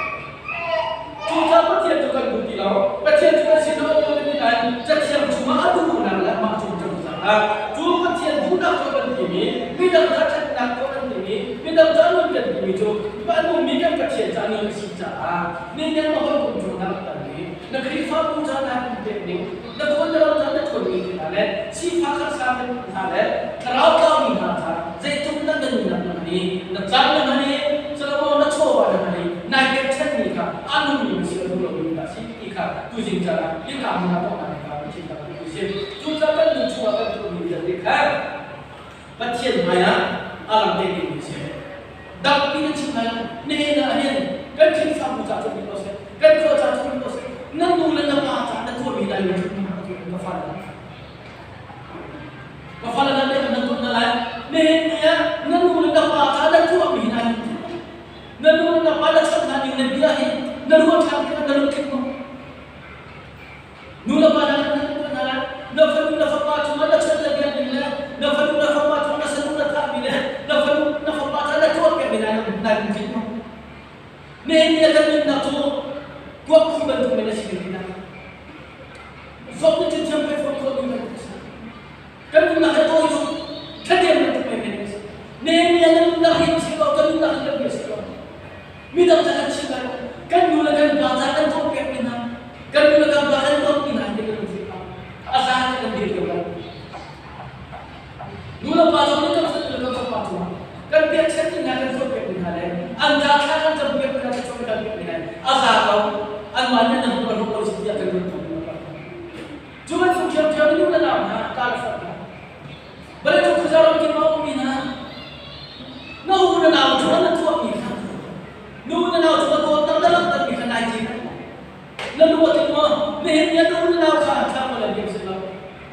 Cucaah Pathian cu kan duh ti lo. Pathian cu kan sin a um lo ti nain Cathiang chungah a duhnak le amah cung cang caah cu Pathian duhnak cu kan timi, midang ca ṭhatnak tuah kan timi, midang ca nun kan timi cu a nungmi kan Pathian ca nun a si caah nihin na hawikom cungah a kalmi na Khrihfabu ca naa pumpek ning, na khawl na ram ca na ṭhawnmi hna le sifak harsa hna le thlarau tlaumi hna ca zeitluk na nunnak na hman i na caan na hman i Solomon na chawva na hman i nai pekchanmi kha a nungmi na si a nung lomi dah si ti kha tuzing caan ah hika hmun ah tuahnak kha Pathian kan duh si. Cucaah kan nun chungah kan tuahmi vialte kha Pathian hmaiah a lang te dingmi a si. Dangpi na chim lai lo. Nihin ah hin kan Khrihfabu ca cu ko seh, kan khua ca cu ko seh, na nu le na pa ca na tuahmi lai lo ka fale. Ka fale na le na tuah na lai. Nihin ni ah na nu le na pa ca na tuahmi hna ni na nu le na pa na chawnh hna ning na bia hi na ruah ṭhan tikah na lungthin maw? Nu le pa na kan hna lai. Na fanu na fapa cungah na chawnh le biak ding le na fanu na fapa cungah na sanu na thahmi le na fanu na fapa ca na tuahpiakmi hna na lungthin maw? Nihin ni kan nunnak cu kuak khu bantuk men a si ding nak. Zok nih cun thiam pei fawn khawh ding kan si. Kan nunnak he tawi cu thladem bantuk men men si. Nihin ni na nunnak hi si lo, kan nunnak hi kan si lo. Midang ca kan chim lai lo. Kan nu le kan pa ca kan tuahpiak mi hna, kan nu le kan pa kan tuahpi hna hi kan lungthin a za te kan dir ko lai. Nu le pa zong nih kan fanu le kan fapa cungah kan pekchanh mi hna kan tuahpiak mi hna le an ca thla kan campiak mi hna kan cawn kan piak mi hna a za ko anmah nih na hmuh ka hmuh ko si tiah kan ruat ko. Cu bantuk ṭhiamṭhiam in nu le nau hna kaa le fap hna vawleicung khuaza ramkip ah a ummi hna na u na nau cungah na tuahmi kha nu na nau cungah dawtnak na langhtermi kha nai cin na lu a tling maw nihin ni ah na u na nau kha thla maw lai diam si lo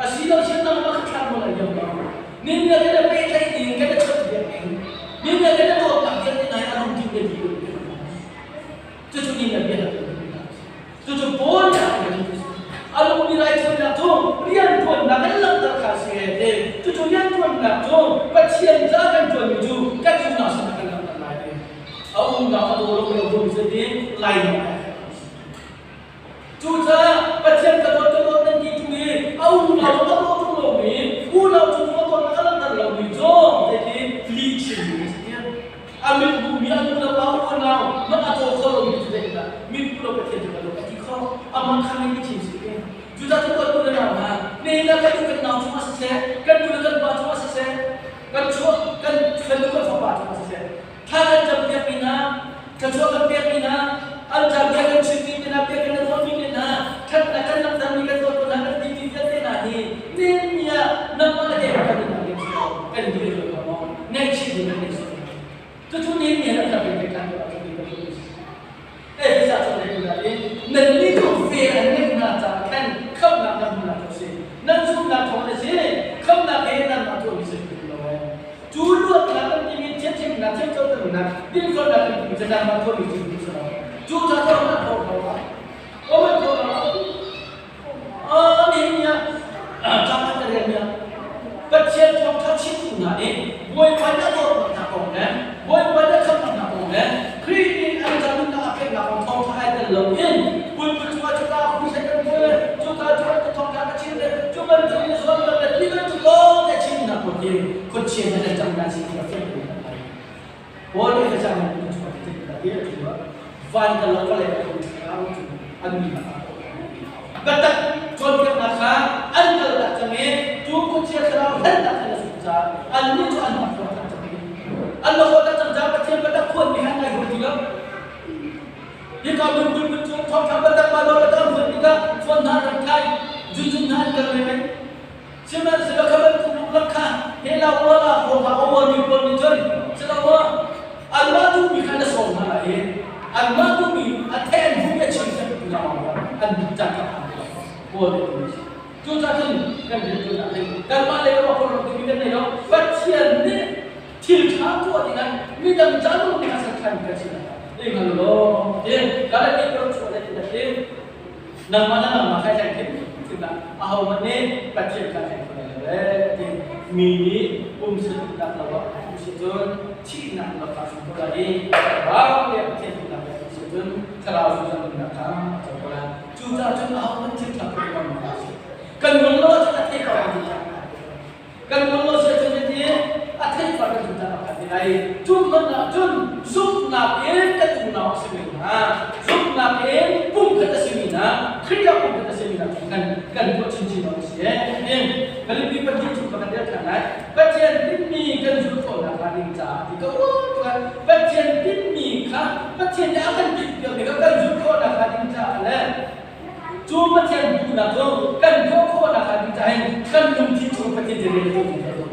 a si lo sian nangmah kha thla maw lai diam lo nihin ni ah kan i pehtlaih ning kan i chawnhbiak ning nihin ni ah kan i dawtnak vialte hna hi a lungthin le di cucu ni na bia Cucu Paul nih a kan ti. A lungmi raithawinak cu rianṭuannak kan langhter kha a si he ti. Cucu rianṭuannak cu Pathian ca kan ṭuanmi cu kan unau sinah kan langhter lai ti. A unau a daw lo lo dawmi cu ti lainawng ai khat. Cucaah Pathian ka dawt ka dawt nan ti ṭung i a unau a daw ṭung lomi unau cung a dawtnak a langhter lomi cu zeiti lihchimmi a si. A mit hmuhmi a nu le pa unau hmanh a caw kho lomi cu zeitindah mit hmu lo Pathian cu ka dawt a ti kho? Amah kha nih mi thim si ke. Cucaah cu kan nu le nau hna, nihin ah kan nu kan nau cungah siseh, kan nu le kan pa cungah siseh, kan chuah kan fanu kan fapa cungah siseh, thla kan campiakmi hna, thluachuah kan pekmi hna, an ca bia kan chimmi te hna, bia kan ruahmi te hna, ṭhatnak kan langhtermi kan tuah hna, kan timi vialte hna hi nihin ah nangmah le keimah kan nunnak nih kan duh lo ko maw? Ngaihchih ding kan nei sual. Cucu nihin ni ah kan kan kan kan kan Efesa cu nan na in nannih cu ve an ngeih hna caah khan khamhnak nan hmuhnak cu a si. Nan zumhnak thawng a si. Khamhnak he nanmah tuahmi si ti lo ee. Cu luatnak kan timi thianthimnak, thiamcoternak, dinfelnak kan timi cu nangmah tuahmi cu ti si lo. Cu ca cu an thawh ko ah. Aw an thawh ko. Ah nihin ah cang an ka rel nia. Pathian thawngṭha chimtu hna nih Bawipa nih a dawtnak hna kong le Bawipa nih a khamhnak hna kong le Khrih nih an ca nunnak a peknak kong thawngṭha ai tel loin pulpit cungah cuka hu seh kan hmu le cuka cu an thawngṭha ka chim le cu bantuk in zuamnak le ti bantuk lawng te chim hna pawl hi khuachia he nan cang nan si ti a fiang ko hna lai. Paul nih ka cang nan chuak ti ti a ti van ka lo ka le ka thlarau cu an mi lakah biatak cawnpiaknak kha an kaltak cang i cu khuachia thlarau hlennak khan a sung caah annih cu an rak huat cang i an rak huat cang caah Pathian biatak phuanmi han ngai huat ti lo. Hika mun mun cu thawngṭha biatak Baibal biatak an phuan tikah phuan hna an rak tlai, zunzun hna an kal menmen. Sihmanhsehlaw kha bantuk luklak kha hela wala ho kha awa mi pawl nih cun siloah anmah duhmi kha na sawm hna lai i anmah duhmi a theh an hmuh a chim siang tu an duh caan kha phan ti lo pawl nih ti si. Cucaah cun kan rianṭuannak hi kanmah lei ruah khawh lo timi kan nei lo. Pathian nih thil ṭha tuah dingah midang ca lung nih a ser ṭhan kan si lai. I hngal law ti Galati paruk chuah le ti ti nangmah na nangmah kai hleng thim thim ah ahohmanh nih Pathian kha hleng kho lai lo ee ti mi nih pumsa duhnak lo ah a si cun thihnak lo kha a ko lai i thlarau le Pathian duhnak le a si cun thlarau zungzal nunnak kha a co ko lai. Cucaah cun ahohmanh thil ṭha ko kan ma si. Kan nung lo ahcun a thei ko kan ti. Kan nung lo si ahcun hiti a thei ko kan ti tak kan ti lai. Cu hmanh ah cun zumhnak in kan unau a simi hna, zumhnak in pumkhat a simi hna, Khrih ah pumkhat a simi hna kan kan tuah chinchin awk a si. In Filipi pahnih chung kan rel ṭhan lai. Pathian tinhmi kan zulh khawhnak hnga ding caah ti ka uar tuk. Pathian tinhmi kha Pathian nih a kan tinhpiakmi kha kan zulh khawhnak hnga ding caah le cu Pathian duhnak cu kan tuah khawhnak hnga ding caah hin kan lungthin chung Pathian cu rian a ṭuan zungzal ko.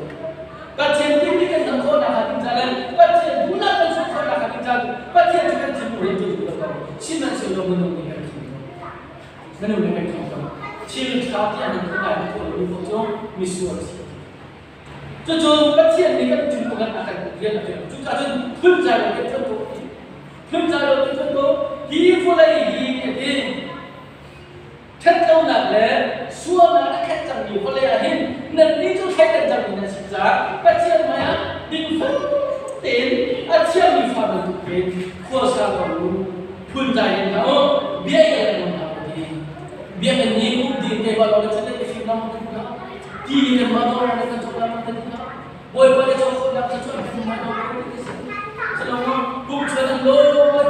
Pathian tinhmi kan hngalh khawhnak hnga ding caah le Pathian duhnak kan zulh khawhnak hnga ding caah Pathian cu kan thinlung rian ṭuan zungzal ko. Sihmanhsehlaw minung nih kan kham ko. Minung nih kan kham ko. Thil ṭha tiah nan khua lai na tuah lomi paoh cu misual a si. Cucu Pathian nih kan thinlung a kan rian a ṭuan. Cucaah cun phunzai lo kan ṭuan ko. Phunzai lo kan ṭuan ko. Hi vawlei hi a ti. Ṭhatlonak le sualnak a khat cangmi vawlei ah hin nannih cu thleidan cangmi nan si caah Pathian hmaiah dingfel tein a thiangmi fa bantuk tein khuasa ko u. Phunzai in hlah u. Bia el lengmang hlah u ti. Biakinn nih um ding te lo le cun i fim lang kan hna. Ti nih kan mah dawr kan cawk lang kan hna. Bawipa le cawk khawhnak cu an fim ma dawr kan ti si. Salawng kum chuan an lo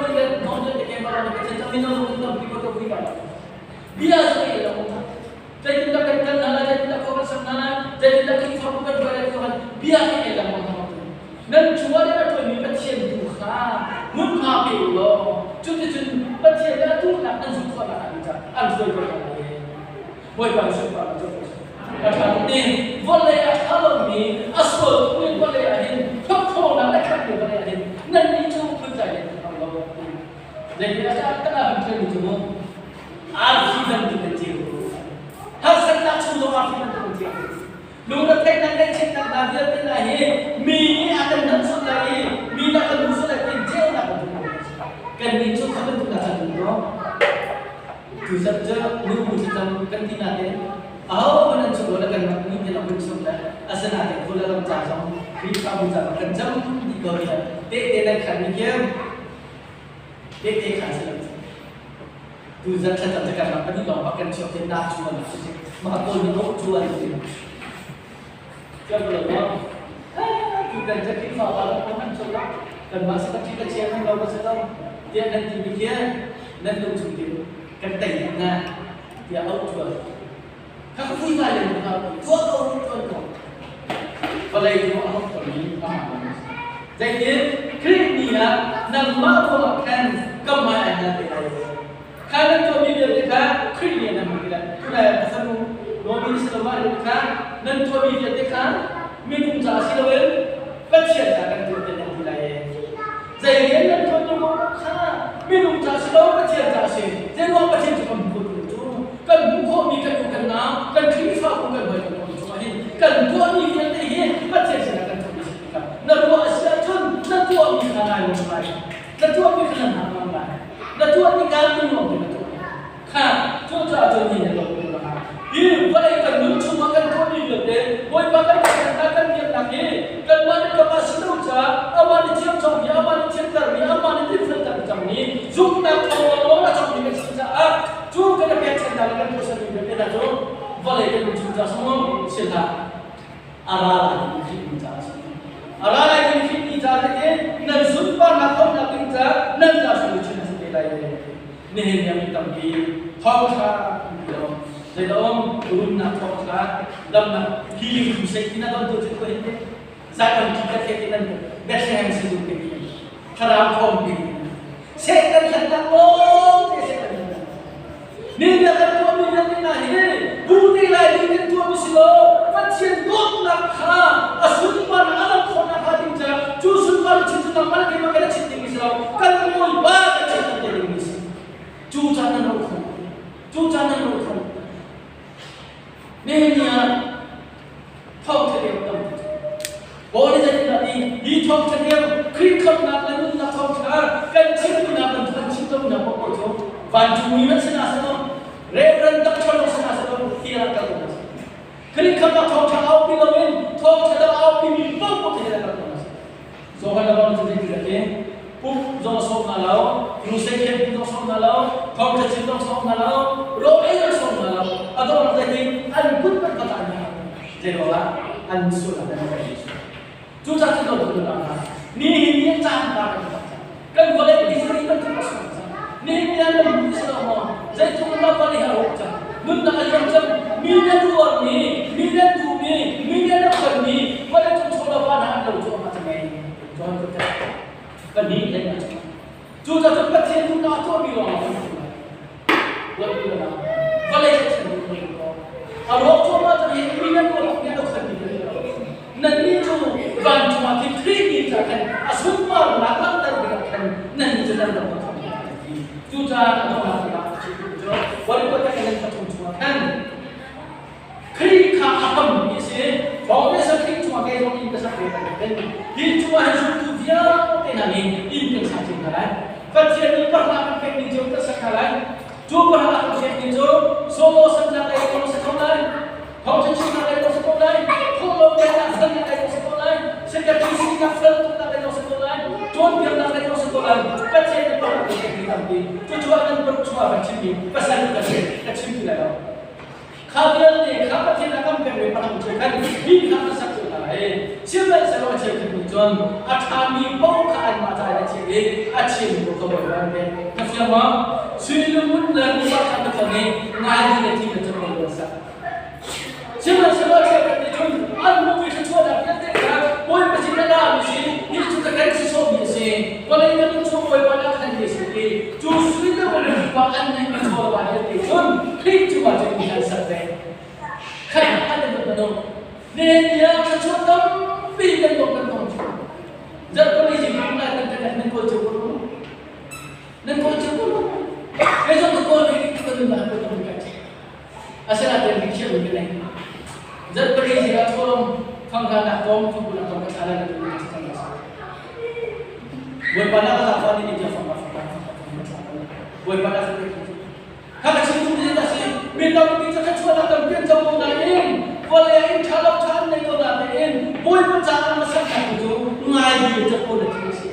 mi le nong le te ke ma lo ke chen mi no kan tam pi ko to pi ka. Bia zu ke lo ta. Zeitin dah kan kan na la zeitin dah khua kan sak na la zeitin dah Khrihfabu kan hruai lai kan bia ke lo ma Nan cungah le a ṭuanmi Pathian tu kha hmunhma pe u law cuticun Pathian le a duhnak nan zulh khawh nakhnga ding caah an hruai ko hna lai. Bawipa nih sunparnak cu a A ṭha tuk ni vawlei a ṭha lomi a sual tukmi vawlei ah hin hlawhthlawnak le khamhmi vawlei ah hin nannih cu phunzai len kan hau lo. Zeitin a kan ah kan ṭialmi cu mu arfi bantuk an ceu. Harsatnak chung zong arfi bantuk an ceu. Lungretheihnak ngaihchiatnak hna vialte hna hi mi nih a kan hnamsawt lai i mi nih a kan hmuhsawt lai tiin ceunak bantuk kan si. Kannih cu kha bantuk hna kan um lo. Tuzarh cu nubu thlacam kan ti nain ahohmanh an chung lo le kanmah nih hin a hun chung le asinain vawlei ram ca zong Khrihfabu ca zong kan cam dih ko tiah tehte nan khan mi kiam tehte khan si lo. Tuzarh thlacam cu kanmah pahnih lawng bak kan chuak te na cu an si. Mah kawl nih oh cu an ti. Tiah lo maw? Tutan cu Khrihfa pa lo an chung lo. Kanmah si kan ṭhi ka chia nan lo ka si lo tiah nan timi khi nan lung chung tin kan tei dih hna tiah auh ṭhual. Kha ka vui ngai len kha tuah ko tuan ko. Vawlei cu a hong mi a hmaan lo. Zeitin Khrih ni ah nangmah ruangah khan ka hmai ai nal te lai. Kha nan tuahmi vialte kha Khrih nih nan hmu ti lai. Tunai ah ka fanu Nomi Salomah nih kha nan tuahmi vialte kha minung ca si loin Pathian ca kan tuah te nan ti lai. Zei rian nan tuahmi kong kha minung ca si lo Pathian ca a si. Zeiruang Pathian cu kan hmu khawh ti cu kan hmuh khawhmi kan u kan nau kan Khrihfabu kan hawi kan hawi cungah hin kan tuahmi vialte hi Pathian sinah kan tuahmi si tikah na ruah a si ahcun na tuahmi kha nai lawm lai. Na tuahmi kha na hna lai. Na tuah tikah na nuam te na tuah. Kha cucaah cun ni na lawm ko lai. Hi vawlei kan nun chungah kan tuahmi vialte Bawipa kan biaknak kan biaknak hi kanmah nih kanmah si lo caah amah nih thiamcomi amah nih thiantermi amah nih dinfelter cangmi zumhnak thawng lawnglawng a cangmi kan si caah cu kan i pekchanhnak le kan tuahsermi vialte hna cu vawlei kan nun chung caah sunglawi si hlah. A ra lai ding Khrih mi caah a si. A ra lai ding Khrih mi caah zeitin nan sunparnak hauhnak ding caah nan ca sung chin a si te lai. Nihin ni mi tampi thawngṭha an ti lo. Zeidah rumnak thawngṭha, damnak healing crusade ti na don tu cu ko hin te. Zion ki ka the ti nan Bethlehem sizung te ti. Thlarau thawng ti. Satan hlannak lawng te Satan hlannak. Ni na kan tuahmi vialte hna hi bu te lai ding kan tuahmi si lo. Pathian dawtnak kha a sunparnak a lang khawh nakhnga ding caah cu sunparnak chin cu nangmah le keimah kan i chit dingmi si lo. Kan Bawipa kan chit te dingmi si. Cu caan nan ro kho. Cu caan nan ro kho. Nihin ni ah thawngṭha lio tampi cu Paul nih zeitindah ti hi thawngṭha lio Khrih khamhnak le nunnak thawngṭha kan chimmi bantuk an chim lomi paohpaoh cu vancungmi hmanh sinah silo Reverend Doctor lawng sinah silo tiah kal ko hna Khrih khamhnak thawngṭha aupi loin thawngṭha dang aupi mi paohpaoh khi kal ko hna Johan le bang cu zeitindah ti pumh zong a sawm hna lo, crusade camping zong sawm hna lo, thawngṭha chim zong sawm hna lo, rawl ei zong sawm hna lo. A donghnak zeitin an kut hmanh kha an hna. Zei ruangah an sualnak an ngei. Cucaah cu dawt tu hna nihin ni caan pa kan tak cang. Kan vawlei history bantuk a sung cang. Nihin ni ah nan hmu si lo maw? Zeitluk in dah vawlei a rawk cang. Nunnak a liam cang. Mi na tuarmi, mi na duhmi, mi na rak mi, vawlei cung chawlawpa hna an lo cuahmah cang ei. John chapter pahnih hlei nga cang. Cucaah cun Pathian duhnak a tuahmi lawngah kan hmu lai. Ruat mi la vawlei cu thil duh mi ko. A rawk cuahmah cang hi mi nan ruah mi an khan mi Nannih cu vancung ah khin Khrih mi ca khan a sunparnak langhter dingah khan nannih cu nan rak ka khamh a ti. Cucaah a donghnak tikah a chim cu Voikhat kan nan pathum chungah khan Khrih kha a hrammi a si. Foundation Khrih chungah kei zong inn ka sak ve bantukin hi chungah hin zumtu vialte hna nih inn kan sak cio hna lai. Pathian nih pahra kan pekmi cio kan sak hna lai. Cu pahra kan pekmi cu solo saknak lei kong si kho lai, thawngṭha chimnak lei kong si ko lai, phunglam peknak felnak lei kong si ko lai, secretary sinak fel tuknak lei kong si ko lai, cawnpiaknak lei kong si ko lai. Pathian nih pahra kan pekmi tampi. Cucu ah nan paruk chungah kan chimmi pasal ka si, ka chim ti lai lo. Kha vialte kha Pathian a kan pekmi palang cu khan mi kha an sak cio hna lai. Sihmanhsehlaw a cheukhat nih cun a ṭhami paoh kha anmah ca in a chim i a chimmi paoh kha Bawipa an pek. Na fiang maw? Sui le ngun le nuva kha na ton i ngai le thi na cun an sak. Sihmanhsehlaw a cheukhat nih cun an hmuhmi thluachuahnak vialte kha Bawipa sin a lami si, hi cu ka kan si sawhmi a si, vawlei na nun chung Bawipa nih a khan mi a si ti cu sui le ngun le nuva an neihmi chawva vialte cun Khrih cungah cun mi an sak ve. Khan an in bantuk Nihin ni ah thluachuah tampi kan tong kan tong cu. Zarhpali zing lai kan kan nan kawl cio ko lo. Nan kawl cio ko lo. Kei zong ka kawl ve ka nun ah ka tong ka ci. Asinain mi khiah mi ka nei. Zarhpali zing ah thawlawm thangka tom thangkul tom ka thla lai tu ka cang ka Bawipa na ka zafa ni ni fang fang fang Bawipa na ka Kha ka chim duh mi a si. Mi tampi cu thluachuahnak tampi an co ko nain vawlei ah inn ṭha lo ṭha an nei ko nain Bawipa caah na saknak cu ngai bi le capo na thil a si.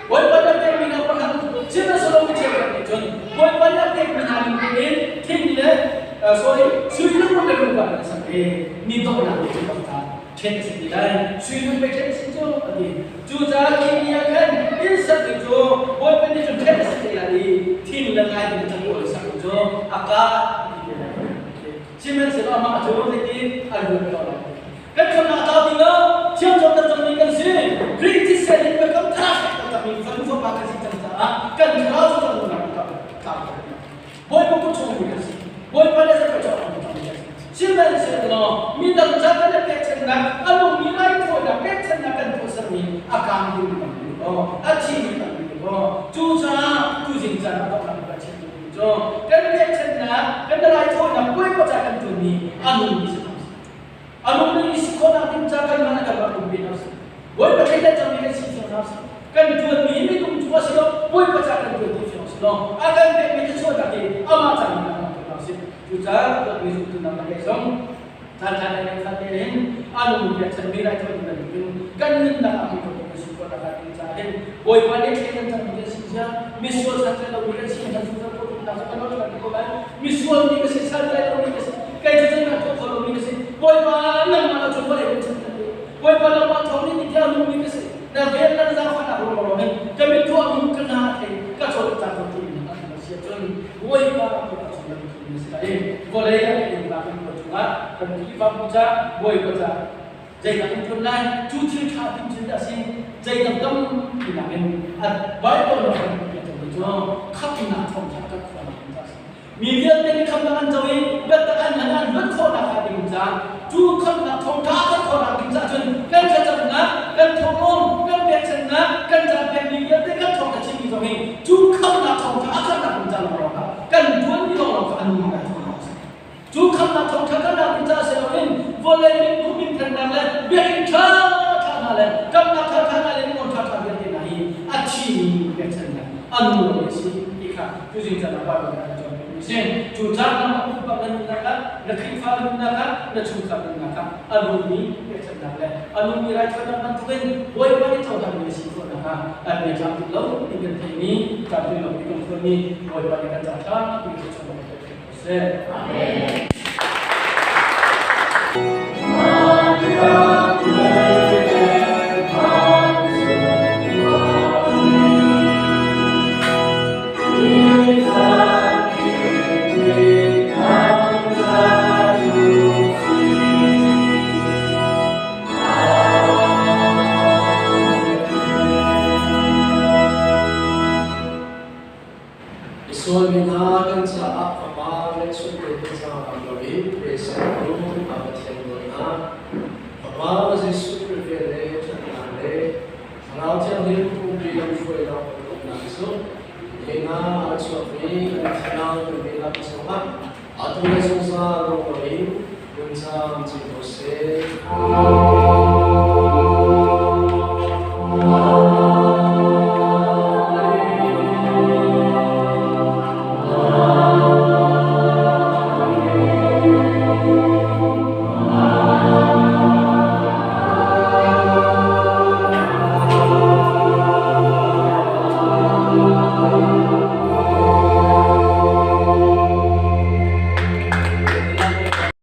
Bawipa na pekmi hna pakhat sihmanhsehlaw mi cheukhat nih cun Bawipa na pekmi hna ning tein thing le sorry sui le ngun le lungvar an sak i mi dawhnak nih cun bak ta. ṭhen a si ti lai. Sui nun pei ṭhen a si cu a ti. Cucaah khi ni ah khan inn sakmi cu Bawipa nih cun ṭhen a si te lai i thing le ngai in cangoal sakmi cu a ka ti te lai. Sihmanhsehlaw amah cu zeitin a luat ko lai. Kan khamnak tlau ti lo, thiamcawm taktakmi kan si. Khrih thisen in biakam thar taktakmi fanu fapa kan si cang caah kan thlarau cu kan nunnak tlau ti Bawipa kut chung mi kan si. Bawipa le zakhat cu a kan si. Sihmanhsehlaw midang ca kan i pekchannak, a nungmi raithawinak pekchannak kan tuahsermi a kaang dingmi tampi ko, a thimi tampi ko. Cucaah tuzing caan ah donghnak kan chim duhmi cu kan pekchannak, kan raithawinak Bawipa ca kan ṭuanmi a nungmi si hna sih. A nungmi si khawhnak ding ca kan man a kan rak umpi hna sih. Bawipa thleidan cangmi kan si cio hna sih. Kan ṭuanmi minung cu a si lo, Bawipa ca kan ṭuan ti fiang si law, a kan pekmi thluachuahnak hi amah ca in kan hna sih. Cucaah dawtmi zumtu nang le kei zong caan ṭha le ngeih fate in a nungmi pekchanmi raithawinak bantukin kan nunnak ah mi kan si khawh nakhnga ding caah hin Bawipa nih thleidan cangmi kan si zia, misual santlai lomi kan si kan zungzal ko nak cu kan lo ko lai. Misual mi ka si, santlai lomi ka si, kei cu zeihmanh tuah kho lomi ka si. Bawipa nangmah lo cu vawlei kan chan Bawipa nangmah thawng in tiah nungmi ka si. Na vel na zaangfahnak ruang in ka mitthua mi ka hna thei ka cawl ta ko ti in a kan si ahcun Bawipa ka chung na mitthli na si lai. Vawlei ah kan innpa kan khua chungah kan Khrihfabu ca Bawipa ca zeidah kan ṭuan lai cu thil ṭha tim thil dah si zeidang tampi nakin a Bible nih kan piak cangmi cu khamhnak thawngṭha kan khuanak ding ca a si. Mi vialte nih khamhnak an co i biatak an hman an luat khawhnak hnga ding caah cu khamhnak thawngṭha kan khawhnak ding caah cun kan thlacamnak, kan thawhlawm, kan pekchanhnak, kan caan pekmi vialte kan thawngṭha chimmi zong hi cu khamhnak thawngṭha a karhnak ding ca lawnglawng ah kan ṭuanmi lawnglawng kha a nung ngai thawngṭha a si. Cu khamhnak thawngṭha karhnak ding caah si loin vawlei mitkuh minthannak le biakinn ṭha ṭha hna le kamnak ṭha ṭha hna le ringawn ṭha ṭha vialte hna hi a thimi pekchanhnak a nung lomi a si ti kha tuzing caan ah Baibal nih a kan cawnpiakmi a si. Cu caan ah pumpak na nunnak ah, na Khrihfa nunnak ah, na chungkhar nunnak ah a nungmi pekchanhnak le a nungmi raithawinak bantukin Bawipa nih cohlanmi a si khawhnak ah an bia tlamtling lo ti kan theihmi, tlamtling lo ti kan khualmi Bawipa nih kan ca ṭha ti thluachuahnak kan pek ko seh. Amen. Misual mi hna kan caah Fapa ngeihchunte thazaang loin peisang u a Pathian dawtnak, Fapa Jesuh Khrih vel le ṭhatnak le Thlarau Thianghlim pumpi lamhruainak umnak cu nihin ah a chuakmi kan thiang kan dihlak cungah atu le zungzal rung loin nungcang cin ko seh.